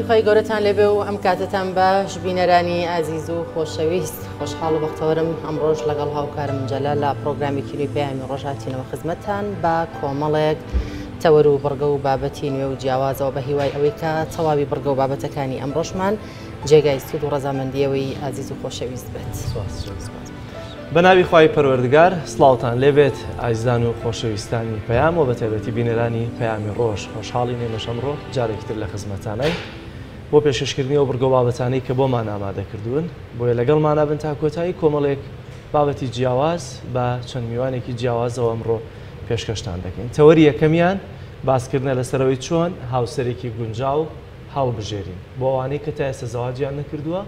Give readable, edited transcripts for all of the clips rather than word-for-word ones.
خێری خوای گەورەتان لێبێ و ئەم کاتەتان باش بینەرانی ئازیز و خۆشەویست. خۆشحاڵ و بەختەوەرم ئەمڕۆش لەگەڵ هاوکارم جەلال لە پڕۆگرامێکی نوێی پەیامی ڕۆژ هاتینەوە خزمەتتان بە کۆمەڵێک تەوەر و بڕگە و بابەتی نوێ و جیاوازەوە بە هیوای ئەوەی کە تەواوی بڕگە و بابەتەکانی ئەمڕۆشمان جێگای سوود و ڕەزامەندیەوەی ئازیز و خۆشەویست بێت. بە ناوی خوای پەروەردگار سڵاوتان لێبێت ئازیزان و خۆشەویستانی پەیام و بەتایبەتی بینەرانی پەیامی ڕۆژ. خۆشحاڵین ئێمەش ئەمڕۆ جارێکی تر لە خزمەتتانین بۆ پێشکەشکردنی ئەو بڕگە و بابەتانەی کە بۆمان ئامادە کردوون. بۆیە لەگەڵمانا بن تا کۆتایی کۆمەڵێک بابەتی جیاواز بە چەند میوانێکی جیاوازەوە ئەمڕۆ پێشکەشتان دەکەین. تەوەری یەکەمیان باسکردنە لەسەرەوەی چۆن هاوسەرێکی گونجاو هەڵبژێرین. بۆ ئەوانەی کە تا ئێستا زەواجیان نەکردووە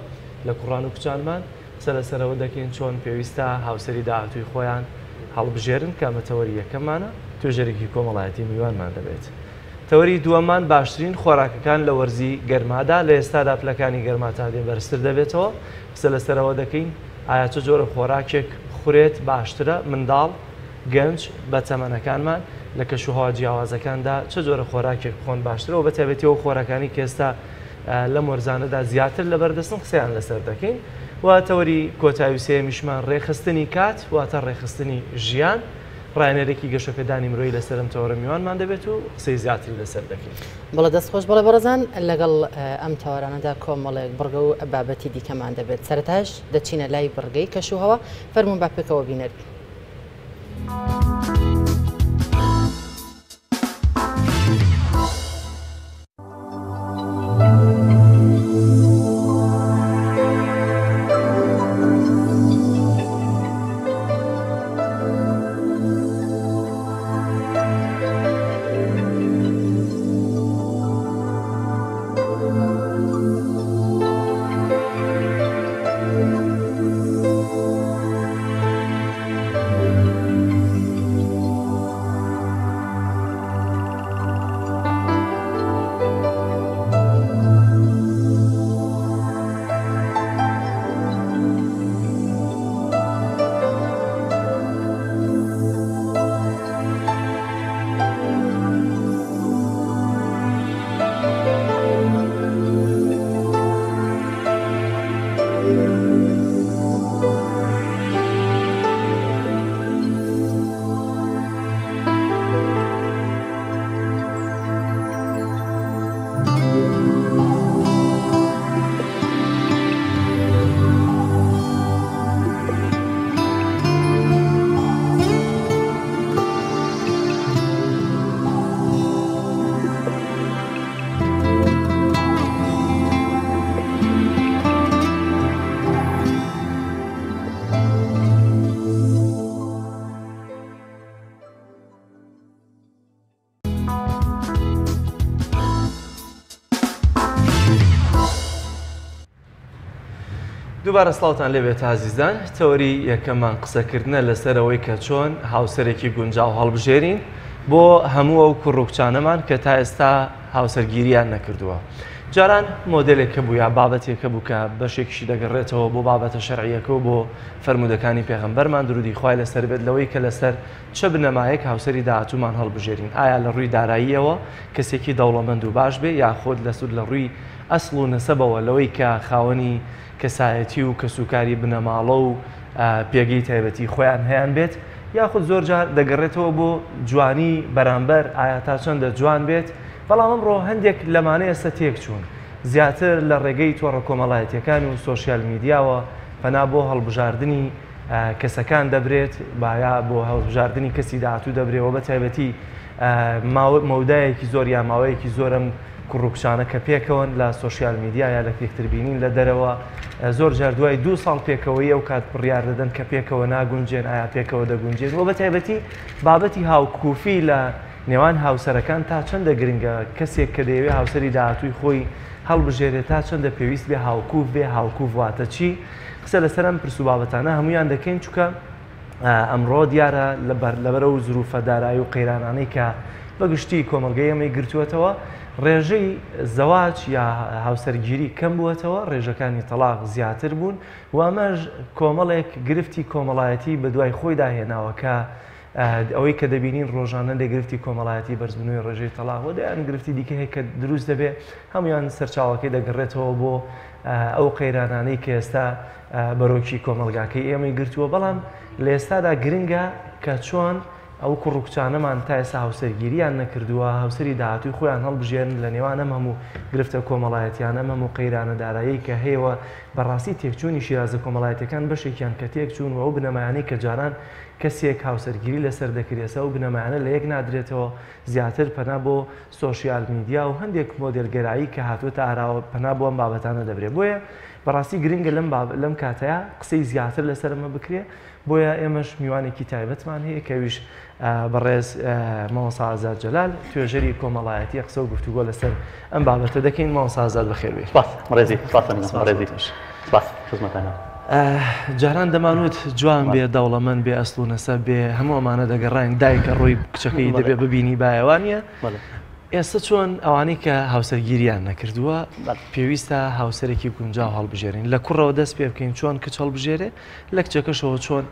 لە کوڕان و کچانمان قسە لەسەرەوە دەکەین چۆن پێویستە هاوسەری داهاتووی خۆیان هەڵبژێرن کە ئەمە تەوەری یەکەممانە، توێژەرێکی کۆمەڵایەتی میوانمان دەبێت. تەوەری دووەممان باشترین خۆراکەکان لە وەرزی گەرمادا، لە ئێستادا پلەکانی گەرما تا دێ بەرزتر دەبێتەوە، قسە لەسەرەوە دەکەین ئایا چ جۆرە خۆراکێک بخورێت باشترە، منداڵ، گەنج، بەتەمەنەکانمان لە کەشوهەوا جیاوازەکاندا چ جۆرە خۆراکێک بخۆن باشترە و بەتایبەتی ئەو خۆراکانەی کە ئێستا لەم وەرزانەدا زیاتر لەبەردەستن قسەیان لەسەر دەکەین و تەوەری کۆتایی و سێیەمیشمان ڕێکخستنی کات واتە ڕێکخستنی ژیان ڕاهێنەرێکی گەشەپێدانی مرۆیی لەسەر ئەم تەوەرە میوانمان دەبێت و قسەی زیاتری لەسەر دەکەین. بەڵێ دەست خۆش. بەڵێ بەڕێزان لەگەڵ ئەم تەوەرانەدا کۆمەڵێک بڕگە و بابەتی دیکەمان دەبێت. سەرەتاش دەچینە لای بڕگەی کەشوهەوا، فەرموون با پێکەوە بینەر بین. دووبارە سڵاوتان لێبێت ئازیزان. تەوەری یەکەممان قسەکردنە لەسەر ئەوەی کە چۆن هاوسەرێکی گونجاو هەڵبژێرین بۆ هەموو ئەو کوڕ و کچانەمان کە تا ئێستا هاوسەرگیریان نەکردووە. جاران مۆدێلێک هەبوو یا بابەتێک هەبوو کە بەشێکیشی دەگەڕێتەوە بۆ بابەتە شەرعیەکە و بۆ فەرموودەکانی پێغەمبەرمان درودی خوای لەسەر بێت لەوەی کە لەسەر چ بنەمایەک هاوسەری داهاتوومان هەڵبژێرین، ئایا لە ڕووی داراییەوە کەسێکی دەوڵەمەند و باش بێ یاخود لەسود لە ڕووی ئەسڵ و نەسەبەوە لەوەی کە خاوەنی کەسایەتی و کەسوکاری بنەماڵە و پێگەی تایبەتی خۆیان هەیان بێت، یاخود زۆرجار دەگەڕێتەوە بۆ جوانی بەرامبەر ئایا تا چەندە جوان بێت، بەڵام ئەمڕۆ هەندێک لەمانە ئێستا تێکچوون زیاتر لە ڕێگەی تۆڕە کۆمەڵایەتیەکان و سۆشیال میدیاوە پەنا بۆ هەڵبژاردنی کەسەکان دەبرێت بایا بۆ هەڵبژاردنی کەسی داهاتوو دەبرێەوە بە تایبەتی مەودایەکی زۆر یا ماوەیەکی زۆرم کوڕ و کچانە کە پێکەوەن لە سۆشیال میدیا یا لە یەکتر بینین لە دەرەوە زۆر جار دوای دو ساڵ پێکەوەی ئەو کات بڕیار دەدەن کە پێکەوە ناگونجێن ئایا پێکەوە دەگونجێن و بە تایبەتی بابەتی هاوکوفی لە نێوان هاوسەرەکان تا چەندە گرنگە کەسێک کە دەیەوێ هاوسەری داهاتووی خۆی هەڵبژێرێت تا چەندە پێویست بێ هاوکوف بێ هاوکوف واتە چی قسە لەسەر ئەم پرس و بابەتانە هەمویان دەکەین چونکە ئەمڕۆ دیارە لەبەر ئەو زروفە دارایی و قەیرانانەی کە بە گشتی کۆمەڵگەی ئێمەی گرتووەتەوە ڕێژەی زەواج یا هاوسەرگیری کەم بووەتەوە ڕێژەکانی تەلاق زیاتر بوون و ئەمەش کۆمەڵێک گرفتی کۆمەڵایەتی بەدوای خۆیدا هێناوە کە ئەوەی کە دەبینین ڕۆژانە لە گرفتی کۆمەڵایەتی بەرزبوونەوەی ڕێژەی تەڵاق و دەیان گرفتی دیکە هەیە کە دروست دەبێ، هەموویان سەرچاوەکەی دەگەڕێتەوە بۆ ئەو قەیرانانەی کە ئێستا بەرۆکی کۆمەڵگاکەی ئێمەی گرتووە. بەڵام لە ئێستادا گرنگە کە چۆن ئەو کوڕ و کچانەمان تا ئێستا هاوسەرگیریان نەکردووە، هاوسەری داهاتووی خۆیان هەڵبژێرن لە نێوان ئەم هەموو گرفتە کۆمەڵایەتیانە، ئەم هەموو قەیرانە داراییەی کە هەیە و بەڕاستی تێکچوونی شیرازە کۆمەڵایەتیەکان بەشێکیان کە تێکچوون و ئەو بنەمایانەی کە جاران کەسێک هاوسەرگیری لەسەر دەکرد ئێستا ئەو بنەمایانە لە یەک نادرێتەوە، زیاتر پەنا بۆ سۆشیال میدیا و هەندێک مۆدێلگەرایی کە هاتووەتە ئاراوە پەنا بۆ ئەم بابەتانە دەبرێت. بۆیە بەڕاستی گرنگە لەم کاتەیا قسەی زیاتر لەسەر ئەمە بکرێ. بۆیە ئێمەش میوانێکی تایبەتمان هەیە کە ئەویش بەڕێز مامۆستا ئازاد جەلال توێژەری کۆمەڵایەتی قسە و گفتوگۆ لەسەر ئەم بابەتە دەکەین. مامۆستا ئازاد بەخێر بێی. سپاس ڕێزی، سپاس ڕێزی، سپاس خزمەتانە. جاران دەمانوت جوان بێ، دەوڵەمەند بێ، ئەسڵ و نەسەب بێ، هەموو ئەمانە دەگەڕاین، دایکە ڕووی کچەکەی دەبێ ببینی بایەوانە. ئێستا چۆن ئەوانەی کە هاوسەرگیریان نەکردووە پێویستە هاوسەرێکی گونجاو هەڵبژێرین، لە کوڕەوە دەست پێ بکەین چۆن کچ هەڵبژێرێ، لە کچەکەشەوە چۆن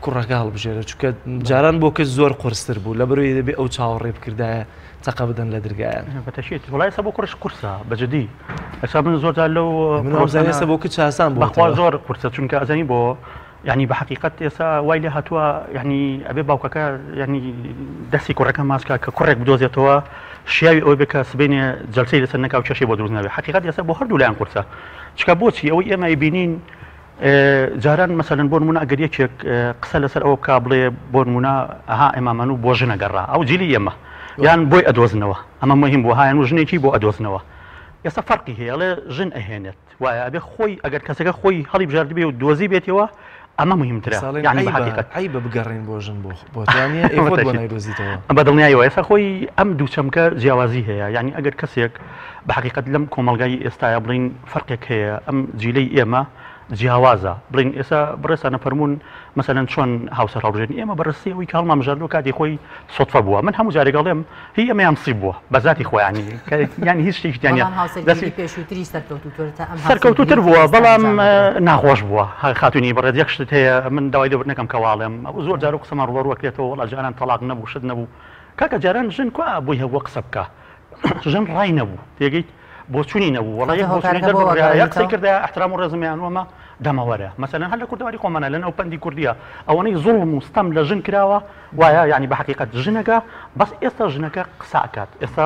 کوڕەکە هەڵبژێرە، چونکە جاران بۆ کچ زۆر قورستر بوو لەبەرەوەی دەبێ ئەو چاوەڕێ بکردایە تەقە بدەن لە درگایان. بەتەشێت وڵای ئێستا بۆ کوڕش قورسە بە جدی، ئێستا من زۆر جار لەو من وابزانم ئێستا بۆ کچ ئاسان بووەتەوە. بەخوا زۆر قورسە، چونکە ئەزانی بۆ یعنی بە حەقیقەت ئێستا وای لێ هاتووە، یعنی ئەبێ باوکەکە یعنی دەستی کوڕەکە ماچ کا کە کوڕێک بدۆزێتەوە شیاوی ئەوەی بێ کە سبەینێ جەلسەی لەسەر نەکا و کێشەی بۆ دروست نەبێ. حەقیقەت ئێستا بۆ هەردوو لایان قورسە، چونکە بۆچی ئەوەی ئێمە ئەیبینین جاران مەسەلەن بۆ نمونە ئەگەر یەکێک قسە لەسەر ئەوە بکا بڵێ بۆ نمونە ئەها ئێمامەن و بۆ ژنە گەڕا ئەو جیلی ئێمە یان بۆی ئەدۆزنەوە ئەمە مهم بوو هایان و ژنێکی بۆ ئەدۆزنەوە ئێستا فەرقی هەیە ئەڵێ ژن ئەهێنێت وایە ئەبێ خۆی ئەگەر کەسەکە خۆی هەڵی بژاردبێ و دۆزی بێتەوە ئەمە مهمترە یعنی بە حەقیقەت عەیبە بگەڕێن بۆ ژن بۆ بۆ توانیە ئێ خۆت بۆ نایدۆزیتەوە. بە دڵنیایەوە ئێستا خۆی ئەم دوو چەمکە جیاوازی هەیە یعنی ئەگەر کەسێک بە حەقیقەت لەم کۆمەڵگای ئێستایا بڵێین فەرقێک هەیە ئەم جیلەی ئێمە جیاوازە بڵێین ئێستا بەڕێزتانە فەرموون مەسەلەن چۆن هاوسەر هەڵبژێرین ئێمە بەڕاستی ئەوەی کە هەڵمانبژاردووە کاتی خۆی سوتفە بووە من هەموو جارێک ئەڵێم هی ئەمەیان نسیب بووە بە زاتی خۆیانی یانی هیچ شتێکی تیا نییە بەڵام هاوسەرگیری پێشووتری سەرکەوتووترە تا ئەم سەرکەوتووتر هاوسەرگیریەی بووە ئێستا بەڵام ئەنجام دەدرێت. ناخۆش بووە خاتوونی بەڕێز یەک شتت هەیە من داوای لێبوردن ئەکەم کە واڵێم زۆر جار ئەو قسەمان ڕووبەڕوو ئەکرێتەوە وەڵا جاران تەڵاق نەبوو شت نەبوو کاکە جاران ژن کوا بۆی هەبووە قسە بکا ژن ڕای نەبوو تێگەیت بۆچونی نەبوو وەڵا یەک بۆچونی هۆکارەکە بۆ دەربڕیا یەک قسەی ئەگەڕێنیتەوە؟ کردایە ئیحترام و ڕێزم یان وەمە دەمەوەرە مەسەلەن هەر لە کوردەواری خۆمانە لەن ئەو پەندی کوردیە ئەوەنەی زوڵم و ستەم لە ژن کراوە وایە یعنی بە حەقیقەت ژنەکە بەس ئێستا ژنەکە قسە ئەکات ئێستا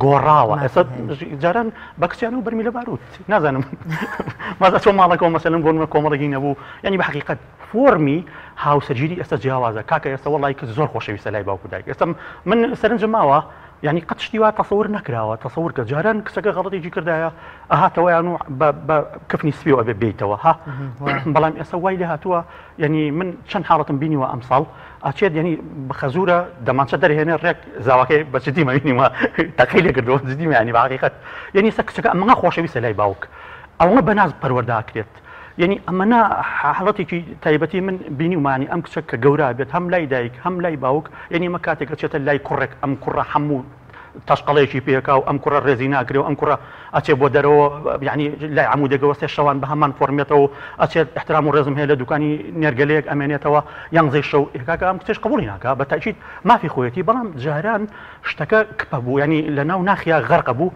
گۆڕاوە ئێستا مافی هەیە. جاران بە کچیان و بەرمیلە باروت نازانم مازا چۆن ماڵەکەەوە مەسەلەن بۆ نمونە کۆمەڵێکی نەبوو یعنی بە حەقیقەت فۆرمی هاوسەرگیری ئێستا جیاوازە کاکە ئێستا وەڵی کچ زۆر خۆشەویستە لای باوک و دایک ئێستا من سەرنجم ماوە یانی قەت شتی وا تەسەور نەکراوە تەسەور کە جاران کچەکە غەڵەتێکی کردایە ئەهاتەوە یان و بە بە کفنی سپیەوە ئەبێ بێیتەوە ها بەڵام ئێستا وای لێ هاتووە یعنی من چەند حاڵەتم بینیوە ئەمساڵ ئەچێت یعنی بە خەزورە دەمانچە دەرهێنێ ڕێک زاواکەی بە جدی مەبینیوە تەقەی لێ کردەوە جدی یعنی بە حەقیقەت یعنی ئێستا کچەکە ئەمە خۆشەویستە لای باوک ئەوەنە بەناز پەروەردە ئەکرێت یعنی ئەمەنا حاڵەتێکی تایبەتی من بینیومە یعنی ئەم کچە کە گەورە بێت هەم لای دایک هەم لای باوک یعنی ئەمە کاتێک ئەچێتە لای کوڕێک ئەم کوڕە هەموو تەشقەڵەیەکی پێکا و ئەم کوڕە ڕێزی ناگرێ و ئەم کوڕە ئەچێ بۆ دەرەوە یعنی لای عەمودێک وەستێ شەوان بە هەمان فۆرمێتەوە ئەچێت احترام و ڕێزم هەیە لە دوکانی نێرگەلەیەک ئەمێنێتەوە یانزەی شەو کاکە ئەم کچەش قبوڵی ناکا بە تاکید مافی خۆیەتی بەڵام جاران شتەکە کپە بوو یعنی لە ناو ناخیا غەرقە بوو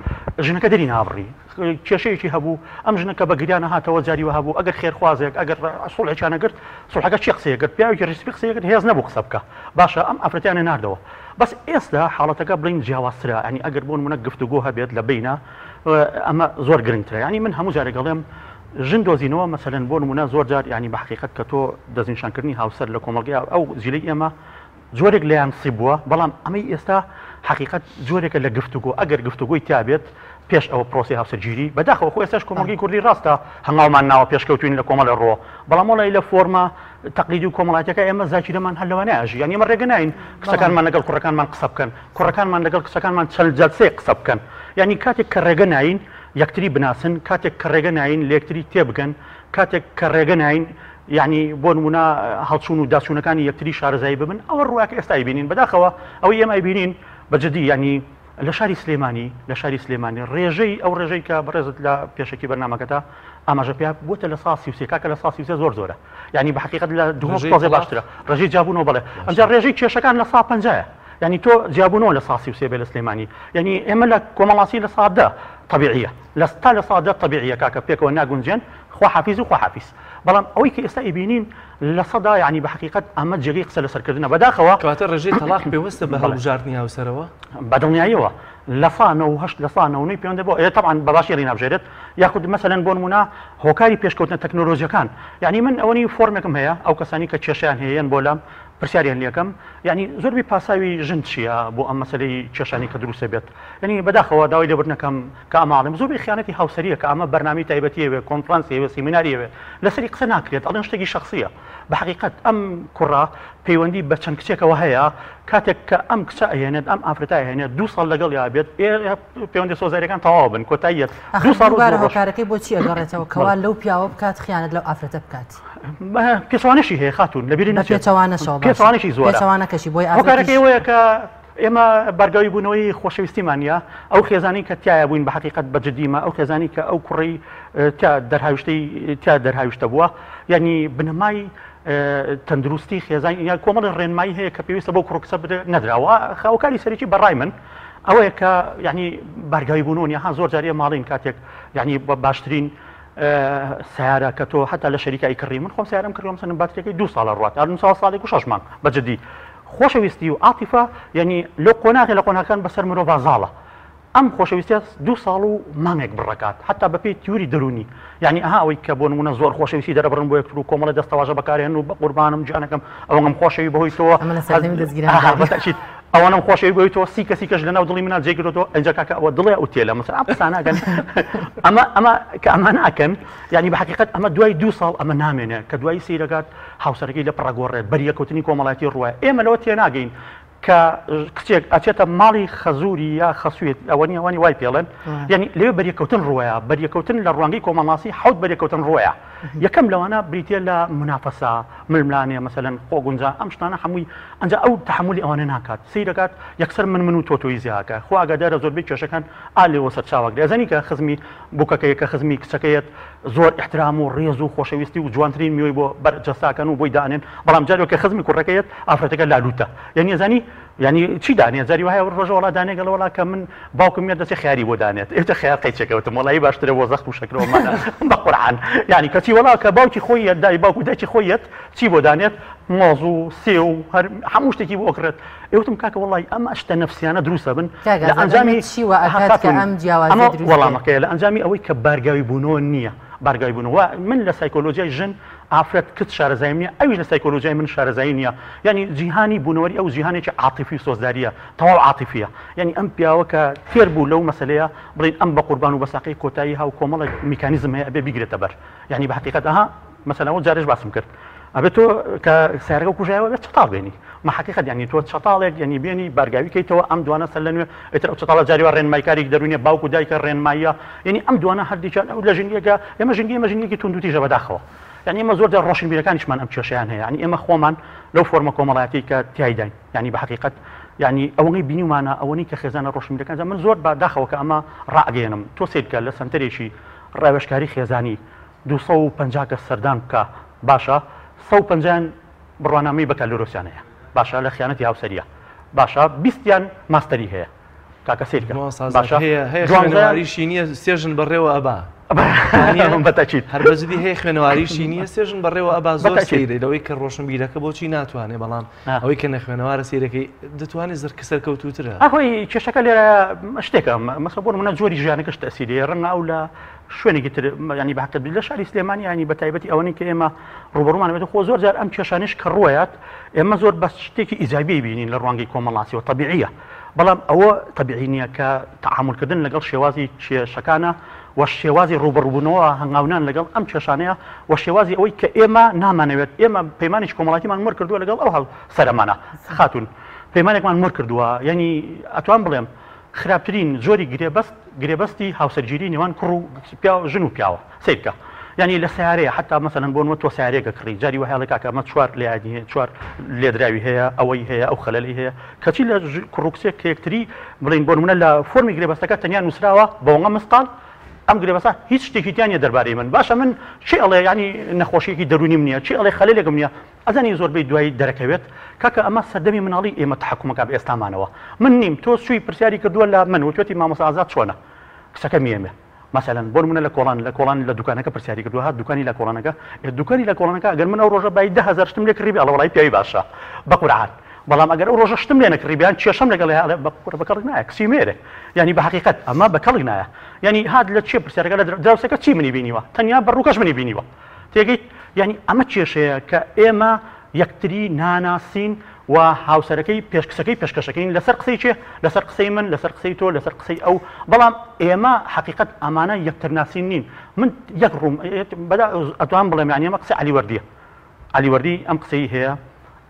ژنەکە دەری نابڕی کێشەیەکی هەبوو، ئەم ژنە کە بە گریانە هاتەوە جاری وەها بوو ئەگەر خێرخوازێک ئەگەر سوڵحێکیان ئەگرت سوڵحەکە کێ قسەی ئەکرد پیاوێکی ڕیش سپی قسەی ئەکرد هێز نەبوو قسە بکا باشە ئەم ئافرەتیانە ناردەوە بەس ئێستا حاڵەتەکە بڵێین جیاوازترە یانی ئەگەر بۆ نمونە گفتوگۆ هەبێت لە بەینا ئەمە زۆر گرنگترە یانی من هەموو جارێک ئەڵێم ژن دۆزینەوە مەسەلەن بۆ نمونە زۆر جار یانی بە حەقیقەت کە تۆ دەستنیشانکردنی هاوسەر لە کۆمەڵگەی ئەو جیلەی ئێمە جۆرێک لە یانسیب بووە، بەڵام ئەمەی ئێستا حەقیقەت جۆرێکە لە گفتوگۆ، ئەگەر گفتوگۆی تیابێت پێش ئەوە پرۆسەی هاوسەرگیری، بەداخەوە خۆ ئێستاش کۆمەڵگەی کوردی ڕاستە هەنگاومان ناوە پێشکەوتوین لە کۆمەڵێ ڕووە، بەڵام وەڵای لە فۆرمە تەقلیدی و کۆمەڵایەتیەکە ئێمە زاکیرەمان هەر لەوانەیە ئەژی، یانی ئێمە ڕێگە ناین کچەکانمان لەگەڵ کوڕەکانمان قسە بکەن، کوڕەکانمان لەگەڵ کچەکانمان چەند جەلسەیەک قسە بکەن، یانی کاتێک کە ڕێگە ناین یەکتری بناسن، کاتێک کە ڕێگە ناین لە یەکتری تێبگەن، کاتێک کە ڕێگە ناین یەعنی بۆ نموونە هەڵچوون و داچوونەکانی یەکتری شارەزایی ببن، ئەوە ڕوایەکە ئێستا ئەیبینین، بەداخەوە ئەوەی ئێمە ئەیبینین بە جدی یەعنی لە شاری سلێمانی لە شاری سلێمانی ڕێژەی ئەو ڕێژەی کە بەڕێزت لە پێشەکی بەرنامەکەتا ئاماژە پێ بۆتە 33%. کاکە 33% زۆر زۆرە، یعنی بە حقیقت لە دهۆک تۆزێ باشترە ڕێژەی جیابوونەوە. بڵێ ئەنجا ڕێژەی کێشەکان 50%. یعنی تۆ جیابوونەوە 33% بێ لە سلێمانی، یعنی ئێمە لە کۆمەڵاسی 10% طبیعیە، لە تا 10% طبیعیە کاکە، پێکەوە ناگونجێن، خوا حافیز و خوا حافیز. بەڵام ئەوەی کە ئێستا ئەیبینین لە سەدا، یعنی بە حقیقت ئەمە جێگەی قسە لەسەرکردنە بەداخەوە. کەواتە ڕێژەی تەلاق پێوەستە بە هەڵبژاردنی هاوسەرەوە؟ بەدڵنیاییەوە 98%، 99% پەیوەندی بۆ تەبعەن بە باشی ڕینابژێرێت، یاخود مەسەلەن بۆ نمونە هۆکاری پێشکەوتنە تەکنۆلۆژیەکان. یعنی من ئەوەنی فۆرمێکم هەیە، ئەو کەسانی کە کێشیان هەیە بۆ لام پرسیاریان لەکەم، یعنی زۆربەی پاساوی ژن چییە بۆ ئەم مەسلەی کێشانی کە دروستە بێت؟ یعنی بەداخەوە داوای لێبوردنەکەم کە ئەماڵم زۆربەی خیانەتی هاوسەریە، کە ئەمە بەرنامەی تایبەتیەوێ، کۆنفرانسیەوێ، سیمیناریەوێ، لەسەری قسە ناکرێت، ئەڵێن شتێکی شخصیە. بە حقیقت ئەم کوڕە پەیوەندی بە چەند کچێکەوە هەیە، کاتێک کە ئەم کچە ئەهێنێت، ئەم ئافرەتە ئەهێنێت، 2 ساڵ لەگەڵ یا بێت، پەیوەندی سۆزاریەکان تەواو بن، کۆتاییەت 2 ساڵ. هۆکارەکەی بۆچی ئەگەڕێتەوە کەوا لەو پیاوە بکات خیانەت لەو ئافرەتە بکات؟ پێچەوانەشی هەیە خاتوون، لەبیری نەچێت. پێچەوانەشەوە، پێچەوانەشی زۆرە. پێچەوانەکەشی بۆی هۆکارەکەی ئەوەیە کە ئێمە بارگاوی بوونەوەی خۆشەویستیمان نییە. ئەو خێزانی کە تایە بووین بە حقیقت بە جدیمە، ئەو خێزانی کە ئەو کوڕی تیا دەرهاویشتەی تیا دەرهاویشتە بووە، یعنی بنەمای تەندروستی خێزان یان کۆمەڵی ڕێنمایی هەیە کە پێویستە بۆ کوڕکسە بدە نەدراوە. خاوکاری سەرەکی بەڕای من ئەوەیە کە یعنی بارگاوی بوونەوە نیە. ها زۆر جارێ ماڵین کاتێک یعنی باشترین سیارە کە تۆ حتا لە شەریکای کڕی، من خۆم سیارەم کڕی مەسەلەن باتریەکەی 2 ساڵە ڕوات، ساڵ ساڵێک و 6 مانگ. بە جدی خۆشەویستی و عاتیفە یعنی لەو قۆناغی لە قۆناغەکان بەسەر مرۆڤ زاڵە، ئەم خۆشەویستیە 2 ساڵ و مانگێک بڕەکات حتا بەپێی تیوری دەرونی. یعنی ئەها ئەوەی کە بۆ نمونە زۆر خۆشەویستی دەرەبڕن بۆ یەکتر و کۆمەڵە دەستەواژە بەکارهێن و بە قوربانم گیانەکەم ئەوەنگەم خۆشەوی بەهۆی تۆوە، ئەوانم خۆشەوی بەهۆی تۆ، سی کەسی کەش لەناو دڵی منە جێگرتەوە، ئەنجا کاکە ئەوە دڵێ ئەو تێلە مەسەلەن ئەم قسانە ئەکەن. ئەمە ئەمە کە ئەمە ناکەن، یعنی بە حقیقت ئەمە دوای 2 ساڵ ئەمە نامێنێ، کە دوایی سەیرەکات هاوسەرەکەی لە پڕەگۆڕێت، بەریەکەوتنی کۆمەڵایەتی ڕووە. ئێمە لەوە تێناگەین کە کچێک ئەچێتە ماڵی خەزوری یا خەسوێت، ئەوە نیە ئەوانی وای پێڵێن، یعنی لەوێ بەریەکەوتن ڕووەیە. بەریەکەوتن لە ڕوانگەی کۆمەڵناسی 7 بەریەکەوتن ڕووەیە. یەکەم لەوانە بریتە لە منافەسە، ململانێ، مەسەلەن خۆگونجا، ئەم شتانە هەمووی ئەنجا ئەو تەحملی ئەوانە ناکات. سەیرەکات یەکسەر من من و تۆ تۆی زیاکە، خوا ئاگادارە زۆربەی کێشەکان ئا لێوە سەرچاوەگرێ. ئەزانی کە خزمی بووکەکەیە، کە خزمی کچەکەیەت، زۆر احترام و ڕێز و خۆشەویستی و جوانترین میوەی بۆ بەرجەستاکەن و بۆی دانێن، بەڵام جارێک کە خزمی کوڕەکەیەت ئافرەتەکە لالوتە. یعنی ئەزانی یعنی چی دانێ؟ جاری وایە ڕۆژە وڵا دانێ گەڵ وڵا کە من باوکم میێ دەچێ خیاری بۆ دانێت، ئێتە خیار قەیچێکەوتم وڵی باشترە بۆ زەخت و شەکرەوەمانە بە قورعان. یعنی کەچی وڵا کە باوکی خۆی دای باوک و دایکی خۆیەت چی بۆ دانێت؟ مۆز و سێ و هەر هەموو شتێکی بۆ ئەکڕێت. ئێوتم کاکە وڵی ئەم شتە نەفسیانە دروستە بن لە ئەنجامی وەڵامەکەی لە ئەنجامی ئەوەی کە بارگاوی بوونەوە نییە. بارگاوی بوونەوە من لە سایکۆلۆژیای ژن ئافرەت کچ شارەزایی نییە، ئەویش لە سایکۆلۆژیای من شارەزایی نییە. یعنی جیهانی بوونەوەری ئەو جیهانێکی عاتیفی و سۆزداریە، تەواو عاتیفیە. یعنی ئەم پیاوە کە تێر بوو لەو مەسلەیە بڵین ئەم بە قوربان و بەساقی کۆتایی هاو کۆمەڵێک میکانیزم هەیە ئەبێ بیگرێتە بەر. یعنی بە حقیقت ئەها مەسەلەن ئەو جارێش باسم کرد، ئەبێت تۆ کە سیارەکە کوژایەوە بێت چەتاڵ بێنی، ما حقیقت یعنی تۆ چەتاڵێک یعنی بێنی بارگاوی کەیتەوە ئەم دوانە سەر لە نوێ، ئیتر ئەو چەتاڵە جاری وا ڕێنمایکارێکی دەروونیە، باوک و دایکە ڕێنماییە. یعنی ئەم دوانە هەردووکیان ئەو لە ژینگەیەکە، ئێمە ژینگەی ئێمە ژینگەیەکی توندوتیژە بەداخەوە. یعنی ئێمە زۆر جار ڕۆشنبیرەکانیشمان ئەم کێشەیان هەیە. یعنی ئێمە خۆمان لەو فۆرمە کۆمەڵایەتی کە تیایداین، یعنی بە حقیقت یعنی ئەوەی بینیومانە ئەوەنی کە خێزانە ڕۆشنبیرەکان، من زۆر بەداخەوە کە ئەمە ڕائەگەیەنم. تۆ سەیر بکە لە سەنتەرێکی ڕاوێژکاری خێزانی 250 کەس سەردان بکە، باشە 150 بڕوانامەی بەکالۆرۆسیان هەیە، باشە لە خیانەتی هاوسەریە، باشە 20یان ماستەری هەیە. کاکە سەیر کە باشە هەیە خوێنەواریشی نییە، سێ ژن بەڕێوە ئەبا. بەتەکید هەر بەجدی هەیە خوێنەواریشی نییە، سێ ژن بەڕێوە ئەبا. زۆر سەیرە لەوەی کە ڕۆشنبیرەکە بۆچی ناتوانێ، بەڵام ئەوەی کە نەخوێنەوارە سەیرەکەی دەتوانێت زەرکە سەرکەوتوترە. ئەخۆی کێشەکە لێرە شتێکە، مەسە بۆ نمونە جۆری ژیانەکەش تەسیری هەیە. ڕەنگە ئەو لە شوێنێکی تر، ینی بە حەقیقەت لە شاری سلێمانی، ینی بە تایبەتی ئەوەنەی کە ئێمە ڕوبەڕوومان بێت، خۆ زۆر جار ئەم کێشانیش کە ڕوەیات ئێمە زۆر بە شتێکی ئیجابی بینین لە ڕوانگەی کۆمەڵناسیەوە، طبیعیە. بەڵام ئەوە طبیعی نییە کە تەعامولکردن لەگەڵ شێوازی کێشەکانە و شێوازی ڕوبەڕووبوونەوە هەنگاونان لەگەڵ ئەم کێشانەیە و شێوازی ئەوەی کە ئێمە نامانەوێت. ئێمە پەیمانێکی کۆمەڵاتیمان مۆر کردووە لەگەڵ ئەو هاوسەرەمانە خاتوون، پەیمانێکمان مۆر کردووە. یعنی ئەتوان بڵێم خراپترین جۆری گرێبەست گرێبەستی هاوسەرگیری نێوان کوڕ و پیاو، ژن و پیاوە. سەیر بکە، یانی لە سەیارەیە حەتا مەسەلەن بۆ نموونە تۆ سەیارەیەک ئەکڕی جاری وایە ئەڵێ کاکە ئەمە چوار لێیانی هەیە چوار لێدراوی هەیە ئەوەی هەیە ئەو خەلەلی هەیە کەچی لە کوڕ و کچێک کە یەکتری بڵێین بۆ نموونە لە فۆرمی گرێبەستەکە تەنیا نووسراوە بەوەنگە مسقاڵ ئەم گرێبەستە هیچ شتێکی تیا نییە دەربارەی من باشە من چی ئەڵێ یانی نەخۆشیەکی دەروونیم نییە چی ئەڵێ خەلەلێکم نییە ئەزانی زۆربەی دوایی دەرەکەوێت کاکە ئەمە سەردەمی مناڵی ئێمە تەحەکومەکە بە ئێستامانەوە من نیم تۆ چووی پرسیاری کردووە لە من وتوێتی مامۆستا ئازاد چۆنە کچەکە میێمێ مەسەلەن بۆ نمونە لە کۆڵان لە کۆڵان لە دوکانەکە پرسیاری کردووە هات دوکانی لە کۆڵانەکە ئێ دوکانی لە کۆڵانەکە ئەگەر من ئەو ڕۆژە بای 10000 شتم لێ کڕیبێ ئەڵێ وەڵای پیاوی باشە بە قورعان بەڵام ئەگەر ئەو ڕۆژە شتم لێ نەکڕیبێ یان کێشەم لەگەڵ هەیە ئەڵێ بە کورە بە کەڵک نایە کچی مێرێ یانی بە حەقیقەت ئەمە بە کەڵک نایە یانی هات لە چێ پرسیارەکە لە دراوسێکە چی منی بینیوە تەنیا بە ڕووکەش منی بینیوە تێگەیت یانی ئەمە کێشەیە کە ئێمە یەکتری ناناسین و هاوسەرەکەی پێش کچەکەی پێشکەشەکەین لەسەر قسەی کێ؟ لەسەر قسەی من، لەسەر قسەی تۆ، لەسەر قسەی ئەو، بەڵام ئێمە حەقیقەت ئەمانە یەکترناسین نین. من یەک ڕووم بەدا ئەتوانم بڵێم یانی ئەمە قسەی عەلی وەردییە. عەلی وەردی ئەم قسەی هەیە